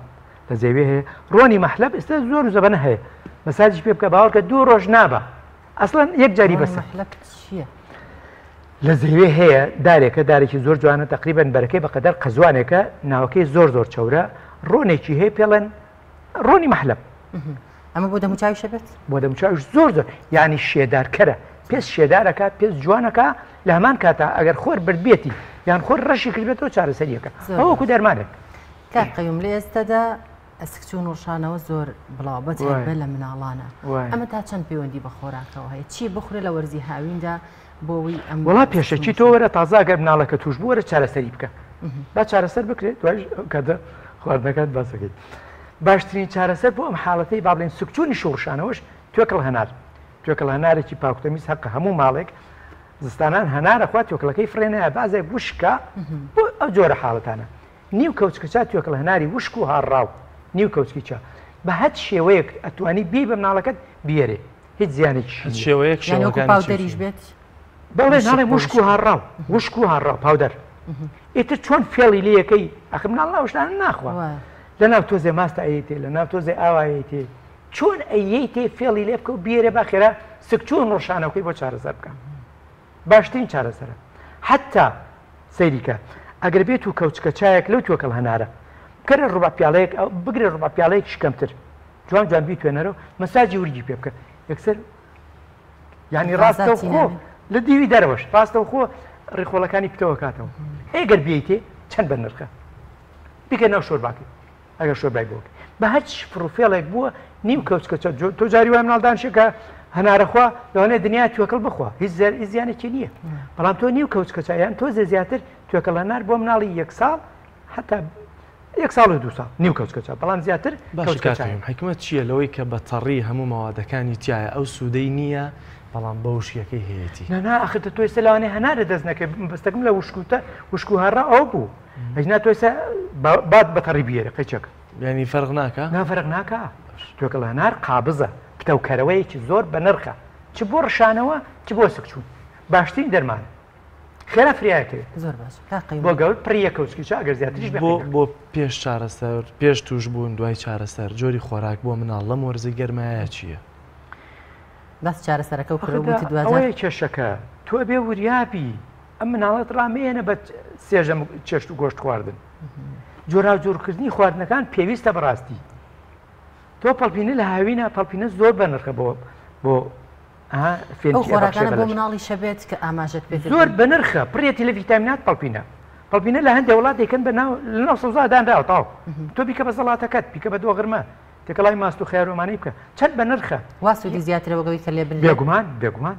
لە زێوێ هەیە ڕۆنی مەحلەب ئێستا زۆر و زەبەنە هەیە مەساجی پێ بکە باوەڕکە دوو ڕۆژ نابە ئەسڵەن یەک جاری بەسە. مەحلەب چییە؟ لە زێوێ هەیە دارێکە دارێکی زۆر جوانە تقریبا بەرەکەی بەقەدەر قەزوانێکە ناوەکەی زۆر زۆر چەورە ڕۆنێکی هەیە پێڵێن ڕۆنی مەحلەب. ئەمە بۆ دەموچاویشە بێت؟ بۆ دەموچاویش زۆر زۆر یعنی شێدارکەرە پێست شێدارەکە پێست جوانەکە لە هەمان کاتا ئەگەر خۆر بردبێتی یان خۆر ڕەشی کردبێتەوە چارەسەریەکە ئەوە وەکو دەرمانێک. کاک قەیوم لە ئێستادا سکچوون و ڕشانەوە زۆر بڵاو بە تایبەت لە مناڵانە ئەمە تا چەند پەیوەندی بە خۆراکەوە هەیە چی بخورێ لە وەرزی هاویندا بۆ وەی ئەم وەڵا پێشەکی تۆ وەرە تازە ئەگەر مناڵەکە توش بوو وەرە چارەسەری بکە با چارەسەر بکرێت دوای کاتە خواردنەکات باسەکەی باشترین چارەسەر بۆ ئەم حاڵەتەی با بڵێن سکچوونی شوڕشانەوەش توێکڵ هەنار توێکڵ هەنارێکی پاکوتەمیز هەقە هەموو ماڵێک زستانان هەنارە خوا توێکڵەکەی فڕێنایە بازێک وشکە بۆ ئەو جۆرە حاڵەتانە نیو کەوچکە چا توێکڵ هەناری وشک و هاڕراو نیو کەوچکی چا بە هەچ شێوەیەک ئەتوانی بی بە مناڵەکەت بیەرێ هیچ زیانێکیشی هەچ نییە. شێوەیەک یانی وەکو شێوەکانی چی پاودەریش چین؟ بێت؟ بەڵێ وشک ناڵێم بۆ وشک و وشک. هاڕراو وشک و هاڕراو پاودەر ئیتر چۆن فێڵی لێ یەکەی ئەخر مناڵ ئەو شتانە ناخوا وایە. لەناو تۆزێ ماست ئەیەیتێ لەناو تۆزێ ئاو ئەیەیتێ چۆن ئەیەیتێ فێڵی لێ بکە و بیەرێ با خێرا سکچوون ڕشانەوەکەی بۆ چارەسەر بکە باشترین چارەسەرە حتا سەیری کە ئەگەر بێت و کەوچکە چایەک لەو توێکڵ هەنارە بکەرە ڕوبع پیاڵەیەک ئەو بگرە ڕوبع پیاڵەیەکیش کەمتر جوان جوان بیتوێنەرەوە مەساجی ورگی پێ بکە یەکسەر یعنی ڕاستەوخۆ لە دیوی دەرەوەش ڕاستەوخۆ ڕیخۆڵەکانی پتەوە کاتەوە ئەگەر بیتێ چەند بە نرخە بیکە ناو شۆرباکەی ئەگەر شۆربای بۆ بە هەرچ فڕوفێڵێک بووە نیو کەوچکە چە تۆ جاری وای مناڵدان شێکە هەنارەخوا لەوانەیە دنیا توێکڵ بخوا هیچ زیان هیچ زیانێکی نییە بەڵام تۆ نیو کەوچکە چا یان تۆزێ زیاتر توێکڵ هەنار بۆ مناڵی یەک ساڵ حتا یەک ساڵ و دو ساڵ نیو کەوچکە چا بەڵام زیاتر باشە کەوچکە کاک چا قەیوم حیکمەت چییە لەوەی کە بە تەڕی هەموو مەوادەکانی تیایە ئەو سوودەی نییە بەڵام بە وشکیەکەی هەیەتی؟ نا نا ئاخر تۆ ئێستا لەوانەیە هەنارە دەست نەکەی بەستەکەم لە وشک و وشک و هەڕا ئەو بوو ئەجنا تۆ ئێستا بات بە تەڕی بیێرە قەیچەکە. یانی فەرق ناکا؟ نا فەرق ناکا توێکڵ هەنار قابزە پتەوکەرەوەیەکی زۆر بەنرخە چ بۆ ڕشانەوە چ بۆ سکچوون باشترین دەرمانە خێرا فریایەکەوێت زۆر باش کاک قەیوم بۆ گەور پڕی یەک کەوچکی چا ئەگەر زیاتریش بێ بۆ قەینا. بۆ پێش چارەسەر پێش تووشبوون دوای چارەسەر جۆری خۆراک بۆ مناڵ لەم وەرزی گەرمایە چییە؟ باس چارەسەرەکە و ئەخە کرد وتت دواجار ئەوەیە کێشەکە تۆ ئەبێ وریابی ئەم مناڵەت ڕامێنە بە سێژەم چێشت و گۆشت خواردن جۆراوجۆرکردنی خواردنەکان پێویستە بەڕاستی تۆ پەڵپینە لە هاوینە پەڵپینە زۆر بەنرخە بۆ بۆ ئەو خۆراکانە بۆ مناڵیشە بێت کە ئاماژەت پێ زۆر بەنرخە پڕێتی لە ڤیتامینات پەڵپینە پەڵپینە لە هەندێک وڵات دەیکەن بە ناو لە ناو سەوزا دانراوە تاو تۆ بیکە بە زەڵاتەکەت بیکە بە دۆغرمە تێکەڵای ماست و خەیارۆمانەی بکە چەند بەنرخە وا سوودی زیاترە وەک ئەوەی کە لێ بنرێت بێگومان بێگومان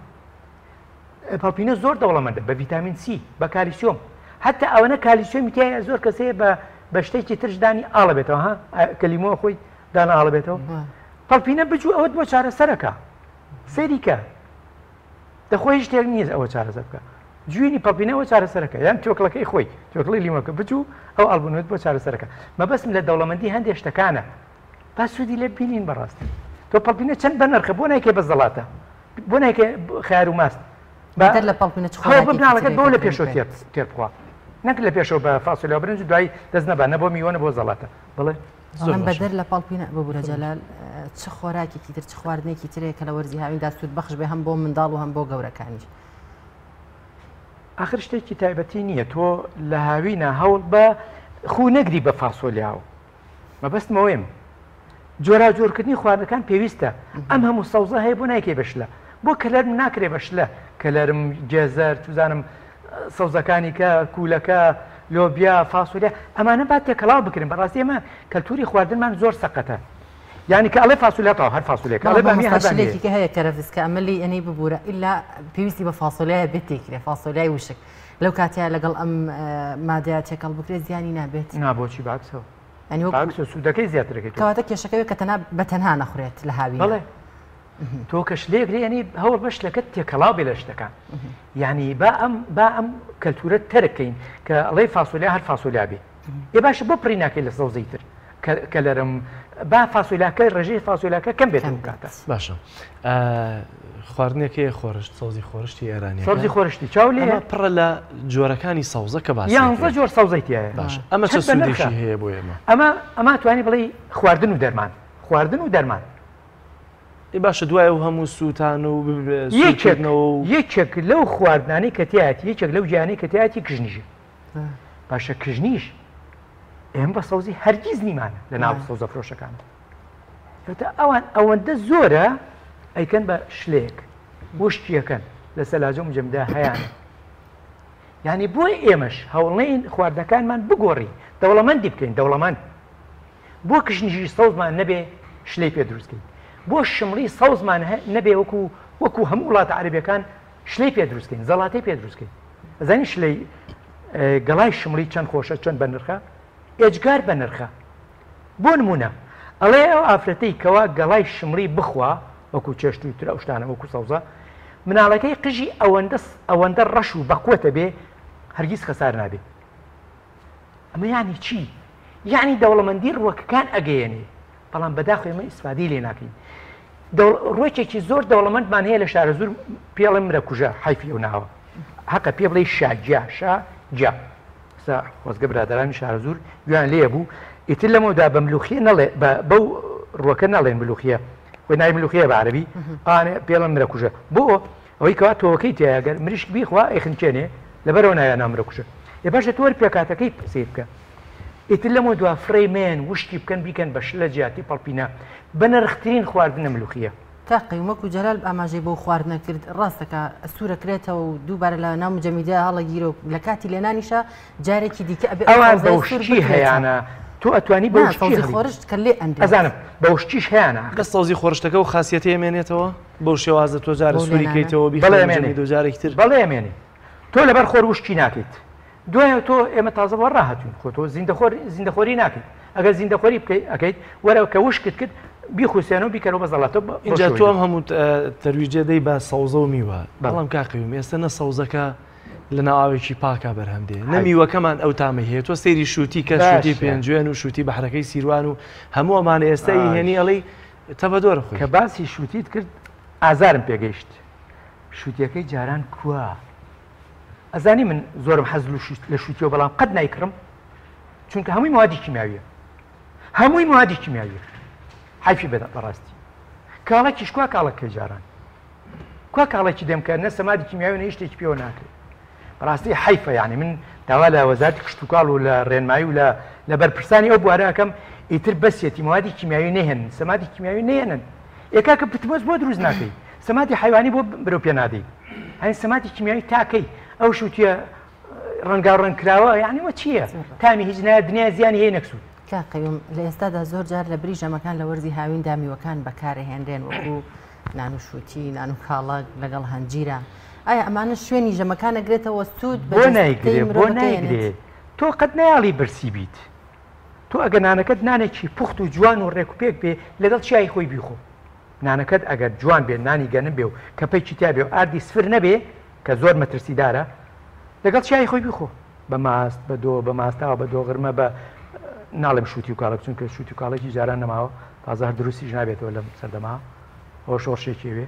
پەڵپینە زۆر دەوڵەمەندە بە ڤیتامین سی بە کالیسیۆم حتا ئەوەنە کالیسیۆمی تایە زۆر کەس هەیە بە بە شتێکی ترش دانی ئاڵە بێتەوە ها کە لیمۆ خۆی دانە ئاڵە بێتەوە پەڵپینە بجوو ئەوەت بۆ چارەسەرەکە سەیری کە دەخۆ هیچ شتێک نییە ئەوە چارەسەر بکە جوینی پەڵپینە ئەوە چارەسەرەکە یان تۆکڵەکەی خۆی تۆکڵی لیمۆکە بجوو ئەو ئەڵبوونەوەت بۆ چارەسەرەکە مەبەستم لە دەوڵەمەندی هەندێک شتەکانە با سوودی لێ بینین بەڕاستی تۆ پەڵپینە چەند بەنرخە بۆ نایکەی بە زەڵاتە بۆ نایکە خیار و ماست بەدەر لە پەڵپینە چ خۆراکێکی مناڵەکەت ترێ بۆ لە کە پێشەوە گرنگ بێت؟ تێر بخوا نەک لە پێشەوە بە فاسۆلیا و برنج و دوایی دەست نەبا نە بۆ میوە نە بۆ زەڵاتە بڵێ بەڵام بەدەر لە پەڵپینە ببورە جەلال چ خۆراکێکی تر چ خواردنێکی ترێ کە لە وەرزی هاویندا سوود بەخش بێ هەم بۆ منداڵ و هەم بۆ گەورەکانیش؟ ئاخر شتێکی تایبەتی نییە تۆ لە هاوینە هەوڵ بە خوو نەگری بە فاسۆلیاوە مەبەستم ئەوەیەم جۆراوجۆرکردنی خواردنەکان پێویستە ئەم هەموو سەوزە هەیە بۆ نایکەی بە شلە بۆ کەلەرم ناکرێ بە شلە کەلەرم گێزەر چزانم سەوزەکانی کە کوولەکە لۆبیا فاسۆلیا ئەمانە با تێکەڵاو بکرێن بەڕاستی ئێمە کەلتوری خواردنمان زۆر سەقەتە یعنی کە ئەڵێ فاسۆلیا تەواو هەر فاسۆلیاکە ئەڵێ بامیە هەر بامیە شلێکی کە هەیە کەرەفز کە ئەمە لی ئەنی ببوورە ئیلا پێویستی بە فاسۆلیایە بێت تێکرێ فاسۆلیای وشک لەو کاتەیە لەگەڵ ئەم مادەیە تێکەڵ بکرێت زیانی نابێت؟ نا بۆچی باکسەوە باکسەوە سوودەکەی زیاترەکەی تۆ. کەواتە کێشەکەوێت کە تەنها بە تەنها نەخورێت لە هاوینە. بەڵێ تۆ کە شلەیەک لێ یعنی هەوڵ بە شلەکەت تێکەڵاو بێ لە شتەکان یعنی با ئەم با ئەم کەلتورە تەرک کەین کە ئەڵێ فاسۆلیا هەر فاسۆلیا بێ ئێ باشە بۆ پڕی ناکەی لە سەوزەی تر کەلەرم با فاسۆلاکە ڕێژەی فاسۆلاکە کەم بێت ئەو کاتە. باشە خواردنێک هەیە خۆرشت سەوزی خۆرشتی ئێرانی سەوزی خۆرشتی چاو لێ ئەمە پڕە لە جۆرەکانی سەوزە کە باسی یانزە جۆر سەوزەی تایە باشە ئەمە چە سوودێکی هەیە بۆ ئێمە؟ ئەمە ئەمە توانی بڵێ خواردن و دەرمان خواردن و دەرمان. ئێ باشە دوای ئەو هەموو سووتان و یەکێک یەکێک لەو خواردنانەی کە تیایەتی یەکێک لەو گیانەی کە تیایەتی کژنیژە باشە کژنیش ئێمە بە سەوزی هەرگیز نیمانە لە ناو سەوزە فرۆشەکان تا ئەوان ئەوەندە زۆرە ئەیکەن بە شلەیەک وشکیەکەن لە سەلاجە و مجەمدا هەیانە یعنی بۆ ئێمەش هەوڵین خواردنەکانمان بگۆڕین دەوڵەمەندی بکەین دەوڵەمەند بۆ کشنیشی سەوزمان نەبێ شلەی پێ دروست کەین؟ بۆ شمڵی سەوزمان نەبێ وەکو وەکو هەموو وڵاتە عەرەبیەکان شلەی پێ دروست کەین زەڵاتەی پێ دروست کەین؟ ئەزانی شلەی گەڵای شمڵی چەند خۆشە چەند بەنرخە؟ ئێجگار بەنرخە. بۆ نمونە ئەڵێ ئەو ئافرەتەی کەوا گەڵای شمڵی بخوا وەکو چێشت و تر ئەو شتانە وەکو سەوزە مناڵەکەی قژی ئەوەندە ئەوەندە ڕەش و بەقوەتە بێ هەرگیز خەسار نابێ. ئەمە یانی چی؟ یانی دەوڵەمەندی ڕوەکەکان ئەگەیەنێ، بەڵام بەداخەوە ئێمە ئیسفادەی لێ ناکەین. ڕوەکێکی زۆر دەوڵەمەندمان هەیە لە شارەزوور پێ ئەڵێن مرەکوژە، حەیفی ئەو ناوە. حەقە پێ بڵێی شاگیا، شا گیا. ئێستا خۆزگە برادەرانی شارەزوور گوێیان لێ بوو، ئیتر لەمەودا بە ملوخیە نەڵێ، بە بەو ڕوەکە نەڵێن ملوخیە، خۆی ناوی ملوخیە بە عەرەبی، ئەوانە پێ ئەڵێن مرەکوژە. بۆ؟ ئەوەی کەوا تۆوەکەی تیایە گەر مریشک بیخوا ئەیخنکێنێ لەبەرئەوە ناویان نا مرەکوژە. ئێ باشە تۆ وەر پێکهاتەکەی سەیر بکە ئیتر لەمەو دوا فڕێی مەیەن وشکی بکەن بیکەن بە شلە جیاتی پەڵپینە بەنرخترین خواردنە ملوخیە. کاک قەیوم وەکو جەلال ئاماژەی بەو خواردنە کرد ڕاستە کە سوورەکرێتەوە و دووبارە لە ناو مجەمیدە هەڵەگیرە و لە کاتی لێنانیشا جارێکی دیکە ئەبێ ئەو ئەوان سەوزەیە سوور بەوشکی بکرێتەوە. هەیانە تۆ ئەتوانی نا بەوشکی سەوزی هەڵی خۆرشت کە لێ ئەنرێت. ئەزانم بەوشکیش هەیانە ئاخر. بەس سەوزی خۆرشتەکە و خاسیەتەی ئەمێنێتەوە؟ بەو شێوازە تۆ جارە بەو سووری لێنانە. کەیتەوە بەڵێ بیخەیە ئەمێنێ مجەمیدەوە جارێکی تر. بەڵێ ئەمێنێ تۆ لەبەر خۆر وشکی ناکەیت دوایە تۆ ئێمە تازە بۆ ڕاهاتوین خۆ تۆ زیندەخۆر زیندەخۆری ناکەیت ئەگەر زیندەخۆری بکەیت ئەکەیت وەرە کە وشکت کرد بیخوسێنە و بیکەرەوە بە زەڵاتە بەو ئینجا شێوەی تۆ ئەم دروست. هەموو تەرویجە دەی بە سەوزە و میوە بەڵێ. بەڵام کاک قەیوم ئێستا نە سەوزەکە لە ناو ئاوێکی پاکا بەرهەم دێ نە حەیف. میوەکەمان ئەو تامەی هەیە تۆ سەیری شووتی کە شووتی باشە. پێنجوێن و شووتی بەحرەکەی سیروان و هەموو ئەمانە ئێستا ئەیهێنی باش. ئەڵێی تەبەدۆرە خۆی. کە باسی شووتیت کرد ئازارم پێگەیشت شووتیەکەی جاران کوا؟ ئەزانی من زۆرم حەز لە شووتیەوە بەڵام قەت نایکڕم چونکە هەمووی موادی کیمیاویە هەمووی موادی کیمیاویە حەیفی بەدە بەڕاستی کاڵەکیش کوا کاڵەکەی جاران کوا کاڵێکی دەم کە نە سەمادی کیمیاوی نە شتێکی پێوە ناکرێت بەڕاستی حەیفە یعنی من داوا لە وەزارەتی کشتوکاڵ و لە ڕێنمایی و لە لە بەرپرسانی ئەو بوارە ئەکەم ئیتر بەسیەتی موادی کیمیاوی نەهێنن سەمادی کیمیاوی نەهێنن ئێ کاکە پتمۆز بۆ دروست ناکەی سەمادی حیوانی بۆ برەو پێ نادەی هەین سەمادی کیمیاوی تاکەی ئەو شووتیە ڕەنگاو ڕەنگ کراوە یعنی وە چییە تامی هیچ نایە دنیا زیانی هەیە نەکسوود. کاک قەیوم لە ئێستادا زۆر جار لە بری ژەمەکان لە وەرزی هاویندا میوەکان بەکارئەهێنرێن وەکو نان و شووتی، نان و کاڵەک لەگەڵ هەنجیرە. ئایا ئەمانە شوێنی ژەمەکان ئەگرێتەوە سوود بە بۆ جەستەی نایگرێ بۆ مرۆڤ نایگرێ ئەگەیەنێت؟ تۆ قەت نایەڵی برسی بیت تۆ ئەگەر نانەکەت نانێکی پوخت و جوان و ڕێک و پێک بێ لەگەڵ چای خۆی بیخۆ نانەکەت ئەگەر جوان بێ نانی گەنم بێ و کەپەیکی تیا بێ و ئاردی سفر نەبێ کە زۆر مەترسیدارە لەگەڵ چای خۆی بیخۆ بە ماست بە دۆ بە ماستاوە بە دۆغرمە بە ناڵێم شووتی و کاڵەک چونکە شووتی و کاڵێکی جاران نەماوە تازە هەر دروستیش نابێتەوە لەم سەردەما ئەوە شۆڕشێکی وێ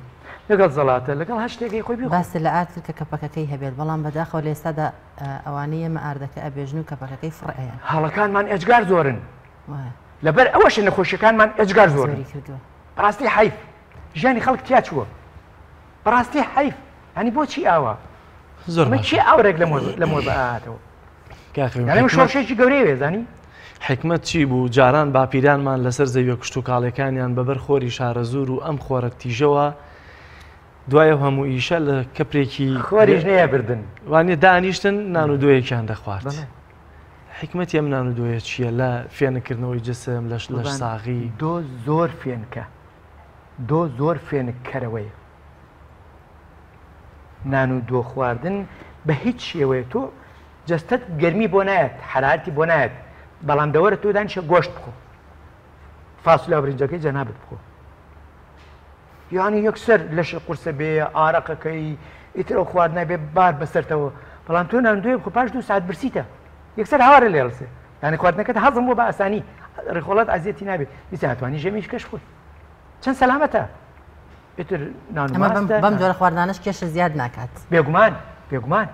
لەگەڵ زەڵاتە لەگەڵ هەر شتێکی خۆی بیخۆ. باست لە ئارد کرد کە کەپەکەکەی هەبێت بەڵام بەداخەوە لە ئێستادا ئەوانەی ئێمە ئاردەکە ئەبێژن و کەپەکەکەی فڕ ئەیەن. هەڵەکانمان ئێجگار زۆرن لەبەر ئەوەشە نەخۆشیەکانمان ئێجگار زۆرن بەڕاستی حەیف ژیانی خەڵک تیا چووە بەڕاستی حەیف هەنی بۆچی ئاوا زۆر ئەمە چی ئاورێک لە مۆزە ئاهاتەوە یعنی شۆڕشێکی گەورەی وێزانی حکمت چی بوو جاران باپیرانمان لەسەر زەویە کشتتوکاڵەکانیان بەبەر خۆری شارەزوور و ئەم خۆرە تیژەوە دوای ئەو هەموو ئیشە لە کەپرێکی خۆریش نەیەبردن وانە دانیشتن نان و دۆیەکیان دەخوارد حکمەتی ئەم نان و دۆیە چییە لە فێنکردنەوەی جسم لەش لەش ساغی دۆ زۆر فێنکە دۆ زۆر فێنککەرەوەیە نان و دۆ خواردن بە هیچ شێوەیە تۆ جەستەت گەرمی بۆ نایەت حەرارتی بۆ نایەت بەڵام دەوەرە تۆ دانیشە گۆشت بخۆ فاسولیا برنجەکەی جەنابت بخۆ یانی یەکسەر لەشت قورسە بێ ئارەقەکەی ئیتر ئەو خواردنە بێ بار بەسەرتەوە بەڵام تۆ نان دوێ بخۆ پاش دوو ساعت برسیتە یەکسەر هاوارە لێ هەڵسێ یانی خواردنەکەت هەزم بووە بە ئاسانی ڕیخۆڵات ئازیەتی نابێت دیسان ئەتوانی ژەمیش کەش خۆی چەند سەلامەتە ئیتر نان و ماستە بەم جۆرە خواردنانەش کێشە زیاد ناکات. بێگومان بێگومان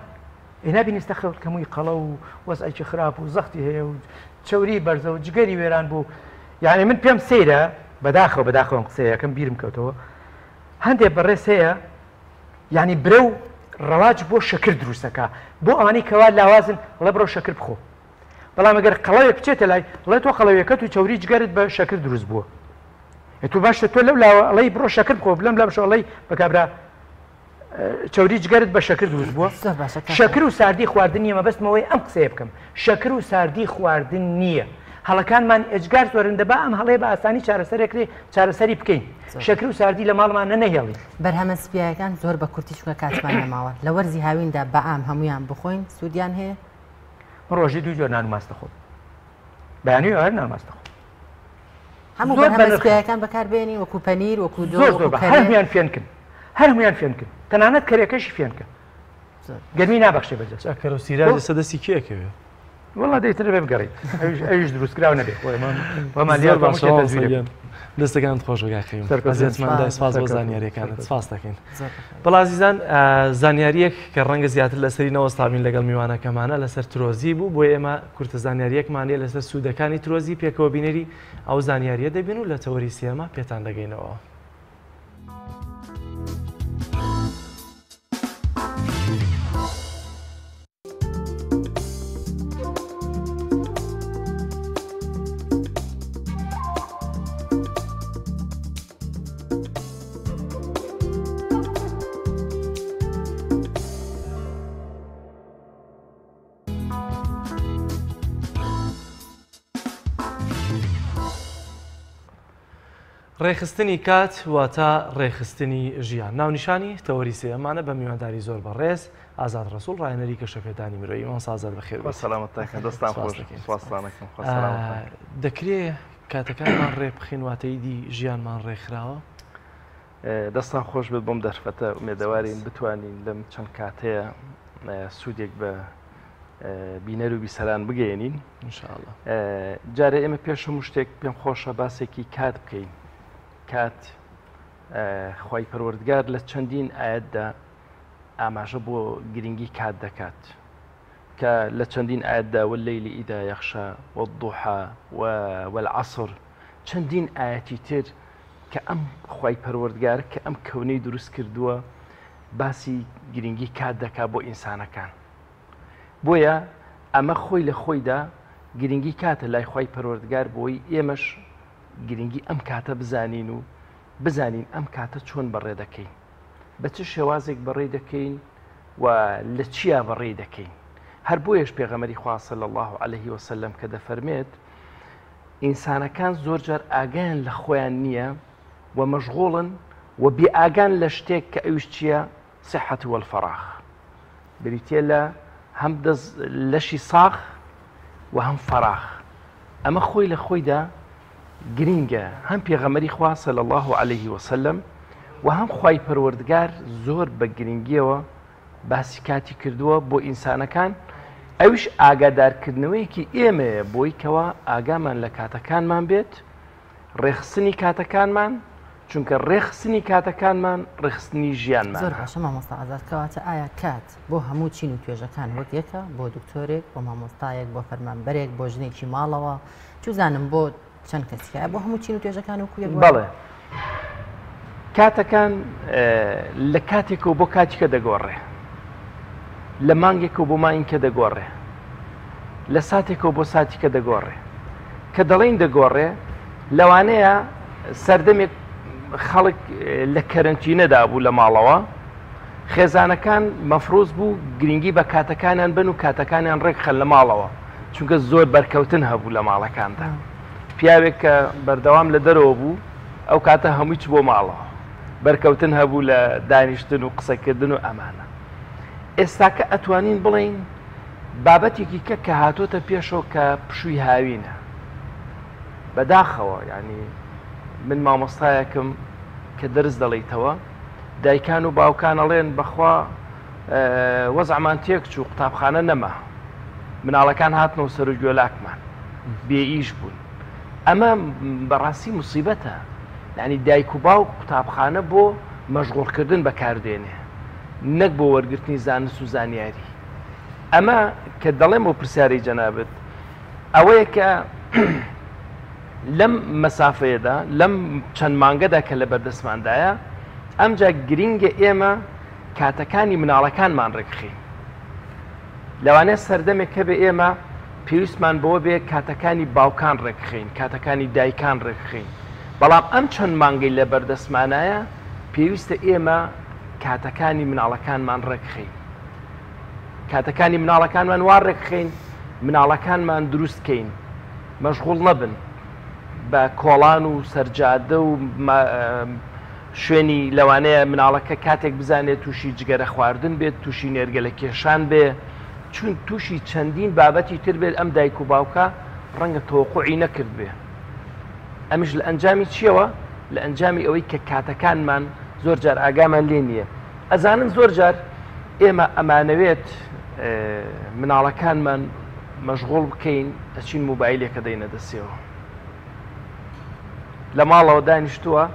ئێ نابینی ئێستا خەڵک هەمووی قەڵەو و وەزعێکی خراپ و زەختی هەیە و چەوری بەرزە و جگەری وێران بوو یعنی من پێم سەیرە بەداخەوە بەداخەوە ئەم قسەیە یەکەم بیرم کەوتەوە هەندێک بەڕێز هەیە یعنی برە و ڕەواج بۆ شەکر دروستەکە بۆ ئەوانەی کەوا لاوازن ڵێ بڕۆ شەکر بخۆ بەڵام ئەگەر قەڵەوێک بچێتە لای ڵێ تۆ قەڵەویەکەت و چەوری جگەرت بە شەکر دروست بووە تۆ باشە تۆ لەو لاوە ئەڵێی بڕۆ شەکر بخۆ لەم لامشەوە ئەڵێی بە کابرا چەوری جگەرت بە شەکر دروست بووە شەکر و ساردی خواردن نییە مەبەستمەوەی ئەم قسەیە بکەم شەکر و ساردی خواردن نییە هەڵەکانمان ئێجگار زۆرن دەبا ئەم هەڵەیە بە ئاسانی چارەسەرێکرێ چارەسەری بکەین شەکر و ساردی لە ماڵمان نەهێڵین. بەرهەمە سپیایەکان زۆر بە کورتی چونکە کاتمان نەماوە لە وەرزی هاویندا بە عام هەموویان بخۆین سوودیان هەیە؟ من ڕۆژی دوو جۆر نان و ماست دەخۆم بەیانی و ئێوارە نان و ماست دەخۆم. هەموو بەرهەمە سپیایەکان بەکاربێنین وەکو پەنیر وەکو دۆ زۆر زۆر هەر هەموویان فێنکن هەر هەموویان فێنکن تەنانەت کەرێکەشی فێنکە گەرمی نابەخشێ بە جەستە. کەرە و سیراج لەسەر دەستی کێ ئەکەوێ؟ وەڵا دەیتر بێ بگەڕیت ئەویش دروستکراو نەبێ خۆمان زۆر باشە دەستەکانت خۆش بێ کاک قەیوم ئەزیەتمان دای سپاس بۆ زانیاریەکانت سپاس دەکەین بەڵا ئازیزان زانیاریەک کە ڕەنگە زیاتر لەسەری نەوەستابین لەگەڵ میوانەکەمانە لەسەر ترۆزی بوو بۆ ئێمە کورتە زانیاریەکمان لێ لەسەر سوودەکانی ترۆزی پێکەوە بینەری ئەو زانیاریە دەبین و لە تەوەری سێمە پێتان دەگەینەوە. ڕێکخستنی کات واتە ڕێکخستنی ژیان. ناونیشانی تەوەری سێیەمانە بە میوانداری زۆر بەڕێز ئازاد ڕەسوڵ ڕاهێنەری گەشەپێدانی مرۆیی. مامۆستا ئازاد بەخێر بێیت. خوا سەلامەتتان کات دەستان خۆش سپاستان ئەکەم خوا سەلامەتتان کات. دەکرێ کاتەکانمان ڕێک بخەین واتە ئیدی ژیانمان ڕێکخراوە؟ دەستان خۆش بێت بۆم دەرفەتە ئومێدەوارین بتوانین لەم چەند کاتەیە سوودێک بە بینەر و بیسەران بگەێنین جارێ ئێمە پێش هەموو شتێک پێم خۆشە باسێکی کات بکەین کات خی پەروەردگار لە چەندین ئاەتدا ئاماژە بۆ گرنگی کات دەکات کە لە چەندین ئاەتدا والليل إذا يغشى والضحى والعصر چەندین ئاەتی تر کە ئەم خی پەروەردگار کە ئەم کەونەی دروست کردووە باسی گرنگی کات دەکات بۆ ئینسانەکان بۆیە ئەمە خۆی لە خۆیدا گرنگی کاتە لای خوای پەروەردگار بۆی ئێمەش گرنگی ئەم کاتە بزانین و بزانین ئەم کاتە چۆن بەڕێ دەکەین بە چ شێوازێک بەڕێ دەکەین و لە چیا بەڕێی دەکەین هەر بۆیەش پێغەمەری خوا صلی الله علیه وسلم کە دەفەرمێت ئینسانەکان زۆرجار ئاگایان لە خۆیان نییە و مەشغوڵن و بێ ئاگان لە شتێک کە ئەویش چییە صحة والفراغ بریتیە لە هەم دەست لەشی ساغ و هەم فەراغ ئەمە خۆی لە خۆیدا گرنگە هەم پێغەمەری خوا صلی الله علیه وسلم و هەم خوای پەروەردگار زۆر بە گرنگیەوە باسی کاتی کردووە بۆ ئینسانەکان ئەویش ئاگادارکردنەوەیەکی ئێمەیە بۆی کەوا ئاگامان لە کاتەکانمان بێت ڕێکخستنی کاتەکانمان چونکە ڕێکخستنی کاتەکانمان ڕێکخستنی ژیانمانە. زۆر باشە مامۆستا ئازاد کەواتە ئایا کات بۆ هەموو چین و توێژەکان وەک یەکە بۆ دکتۆرێک بۆ مامۆستایەک بۆ فەرمانبەرێک بۆ ژنێکی ماڵەوە چوزانم بۆ چەند کەسیە بۆ هەموو چین و توێژەکان وەکو یەک بەڵێ کاتەکان لە کاتێکەوە بۆ کاتیکە دەگۆڕێ لە مانگێکەوە بۆ مانگیکە دەگۆڕێ لە ساتێکەوە بۆ ساتیکە دەگۆڕێ کە دەڵێین دەگۆڕێ لەوانەیە سەردەمێک خەڵک لە کەرەنتینەدا بوو لە ماڵەوە خێزانەکان مەفروز بوو گرنگی بە کاتەکانیان بن و کاتەکانیان ڕێکخەن لە ماڵەوە چونکە زۆر بەرکەوتن هەبوو لە ماڵەکاندا پیاوێک کە بەردەوام لە دەرەوە بوو ئەو کاتە هەمووی چ بۆ ماڵەوە بەرکەوتن هەبوو لە دانیشتن و قسەکردن و ئەمانە ئێستاکە ئەتوانین بڵێین بابەتێکی کە کە هاتۆتە پێشەوە کە پشووی هاوینە بەداخەوە یعنی من مامۆستایەکم کە دەرس دەڵیتەوە دایکان و باوکان ئەڵێن بەخوا وەزعمان تێک چوو قوتابخانە نەما مناڵەکان هاتنەوە سەر و گوێلاکمان بێ ئیش بوون. ئەمە بەڕاستی موسیبەتە یانی دایک و باوک قوتابخانە بۆ مەشغوڵکردن بەکاردێنێ نەک بۆ وەرگرتنی زانست و زانیاری. ئەمە کە دەڵێم بۆ پرسیاری جەنابت ئەوەیە کە لەم مەسافەیەدا لەم چەند مانگەدا کە لە بەردەستماندایە ئەمجا گرینگە ئێمە کاتەکانی مناڵەکانمان ڕێکخین. لەوانەیە سەردەمێک هەبێ ئێمە پێویستمان بەوە بێ کاتەکانی باوکان ڕێکخەین، کاتەکانی دایکان ڕێکخەین، بەڵام ئەم چەند مانگەی لە بەردەستمانایە پێویستە ئێمە کاتەکانی مناڵەکانمان ڕێکخەین. کاتەکانی مناڵەکانمان وا ڕێکخەین مناڵەکانمان دروست کەین مەشغوڵ نەبن بە کۆڵان و سەرجادە و شوێنی لەوانەیە مناڵەکە کاتێک بزانێت تووشی جگەرە خواردن بێت، تووشی نێرگەلە کێشان بێ، چون تووشی چەندین بابەتی تر بێت ئەم دایک و باوکە ڕەنگە تەوەقوعی نەکردبێ. ئەمیش لە ئەنجامی چییەوە؟ لە ئەنجامی ئەوەی کە کاتەکانمان زۆر جار ئاگامان لێ نییە. ئەزانن زۆر جار ئێمە ئەمانەوێت مناڵەکانمان مەشغوڵ بکەین ئەچین موبایلێکە دەینە دەستیەوە. لە ماڵەوە دانیشتووە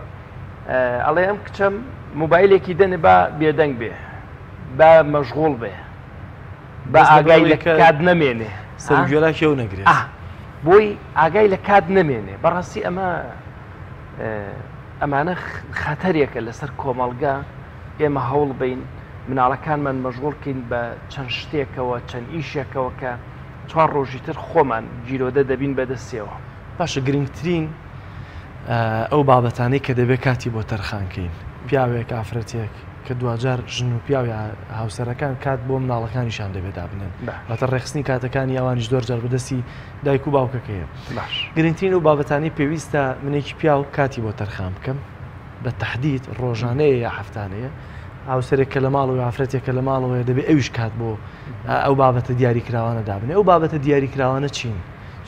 ئەڵێ ئەم کچەم مۆبایلێکی دەنێ با بێدەنگ بێ با مەشغوڵ بێ با ئاگای لە کات نەمێنێ سەرگوێراکی ئەو نەگرێت بۆی ئاگای لە کات نەمێنێ بەڕاستی ئەمە ئەمانە خەتەرێکە لەسەر کۆمەڵگە ئێمە هەوڵ بین مناڵەکانمان مەشغوڵکەین بە چەند شتێکەوە چەند ئیشێکەوە کە چوار ڕۆژی تر خۆمان گیرۆدە دەبین بەدەستیەوە. باشە گرنگترین ئەو بابەتانەی کە دەبێت کاتی بۆ تەرخان کەین پیاوێک ئافرەتێک کە دواجار ژن و پیاو یا هاوسەرەکان کات بۆ مناڵەکانیشان دەبێت دابنێن واتە ڕێکخستنی کاتەکانی ئەوانیش زۆر جار بەدەستی دایک و باوکەکەیە باش گرنگترین ئەو بابەتانەی پێویستە منێکی پیاو کاتی بۆ تەرخان بکەم بە تەحدید ڕۆژانەیە یا هەفتانەیە هاوسەرێک کە لە ماڵەوە ئافرەتێک کە لە ماڵەوەیە دەبێت ئەویش کات بۆ ئەو بابەتە دیاریکراوانە دابنێ ئەو بابەتە دیاریکراوانە چین؟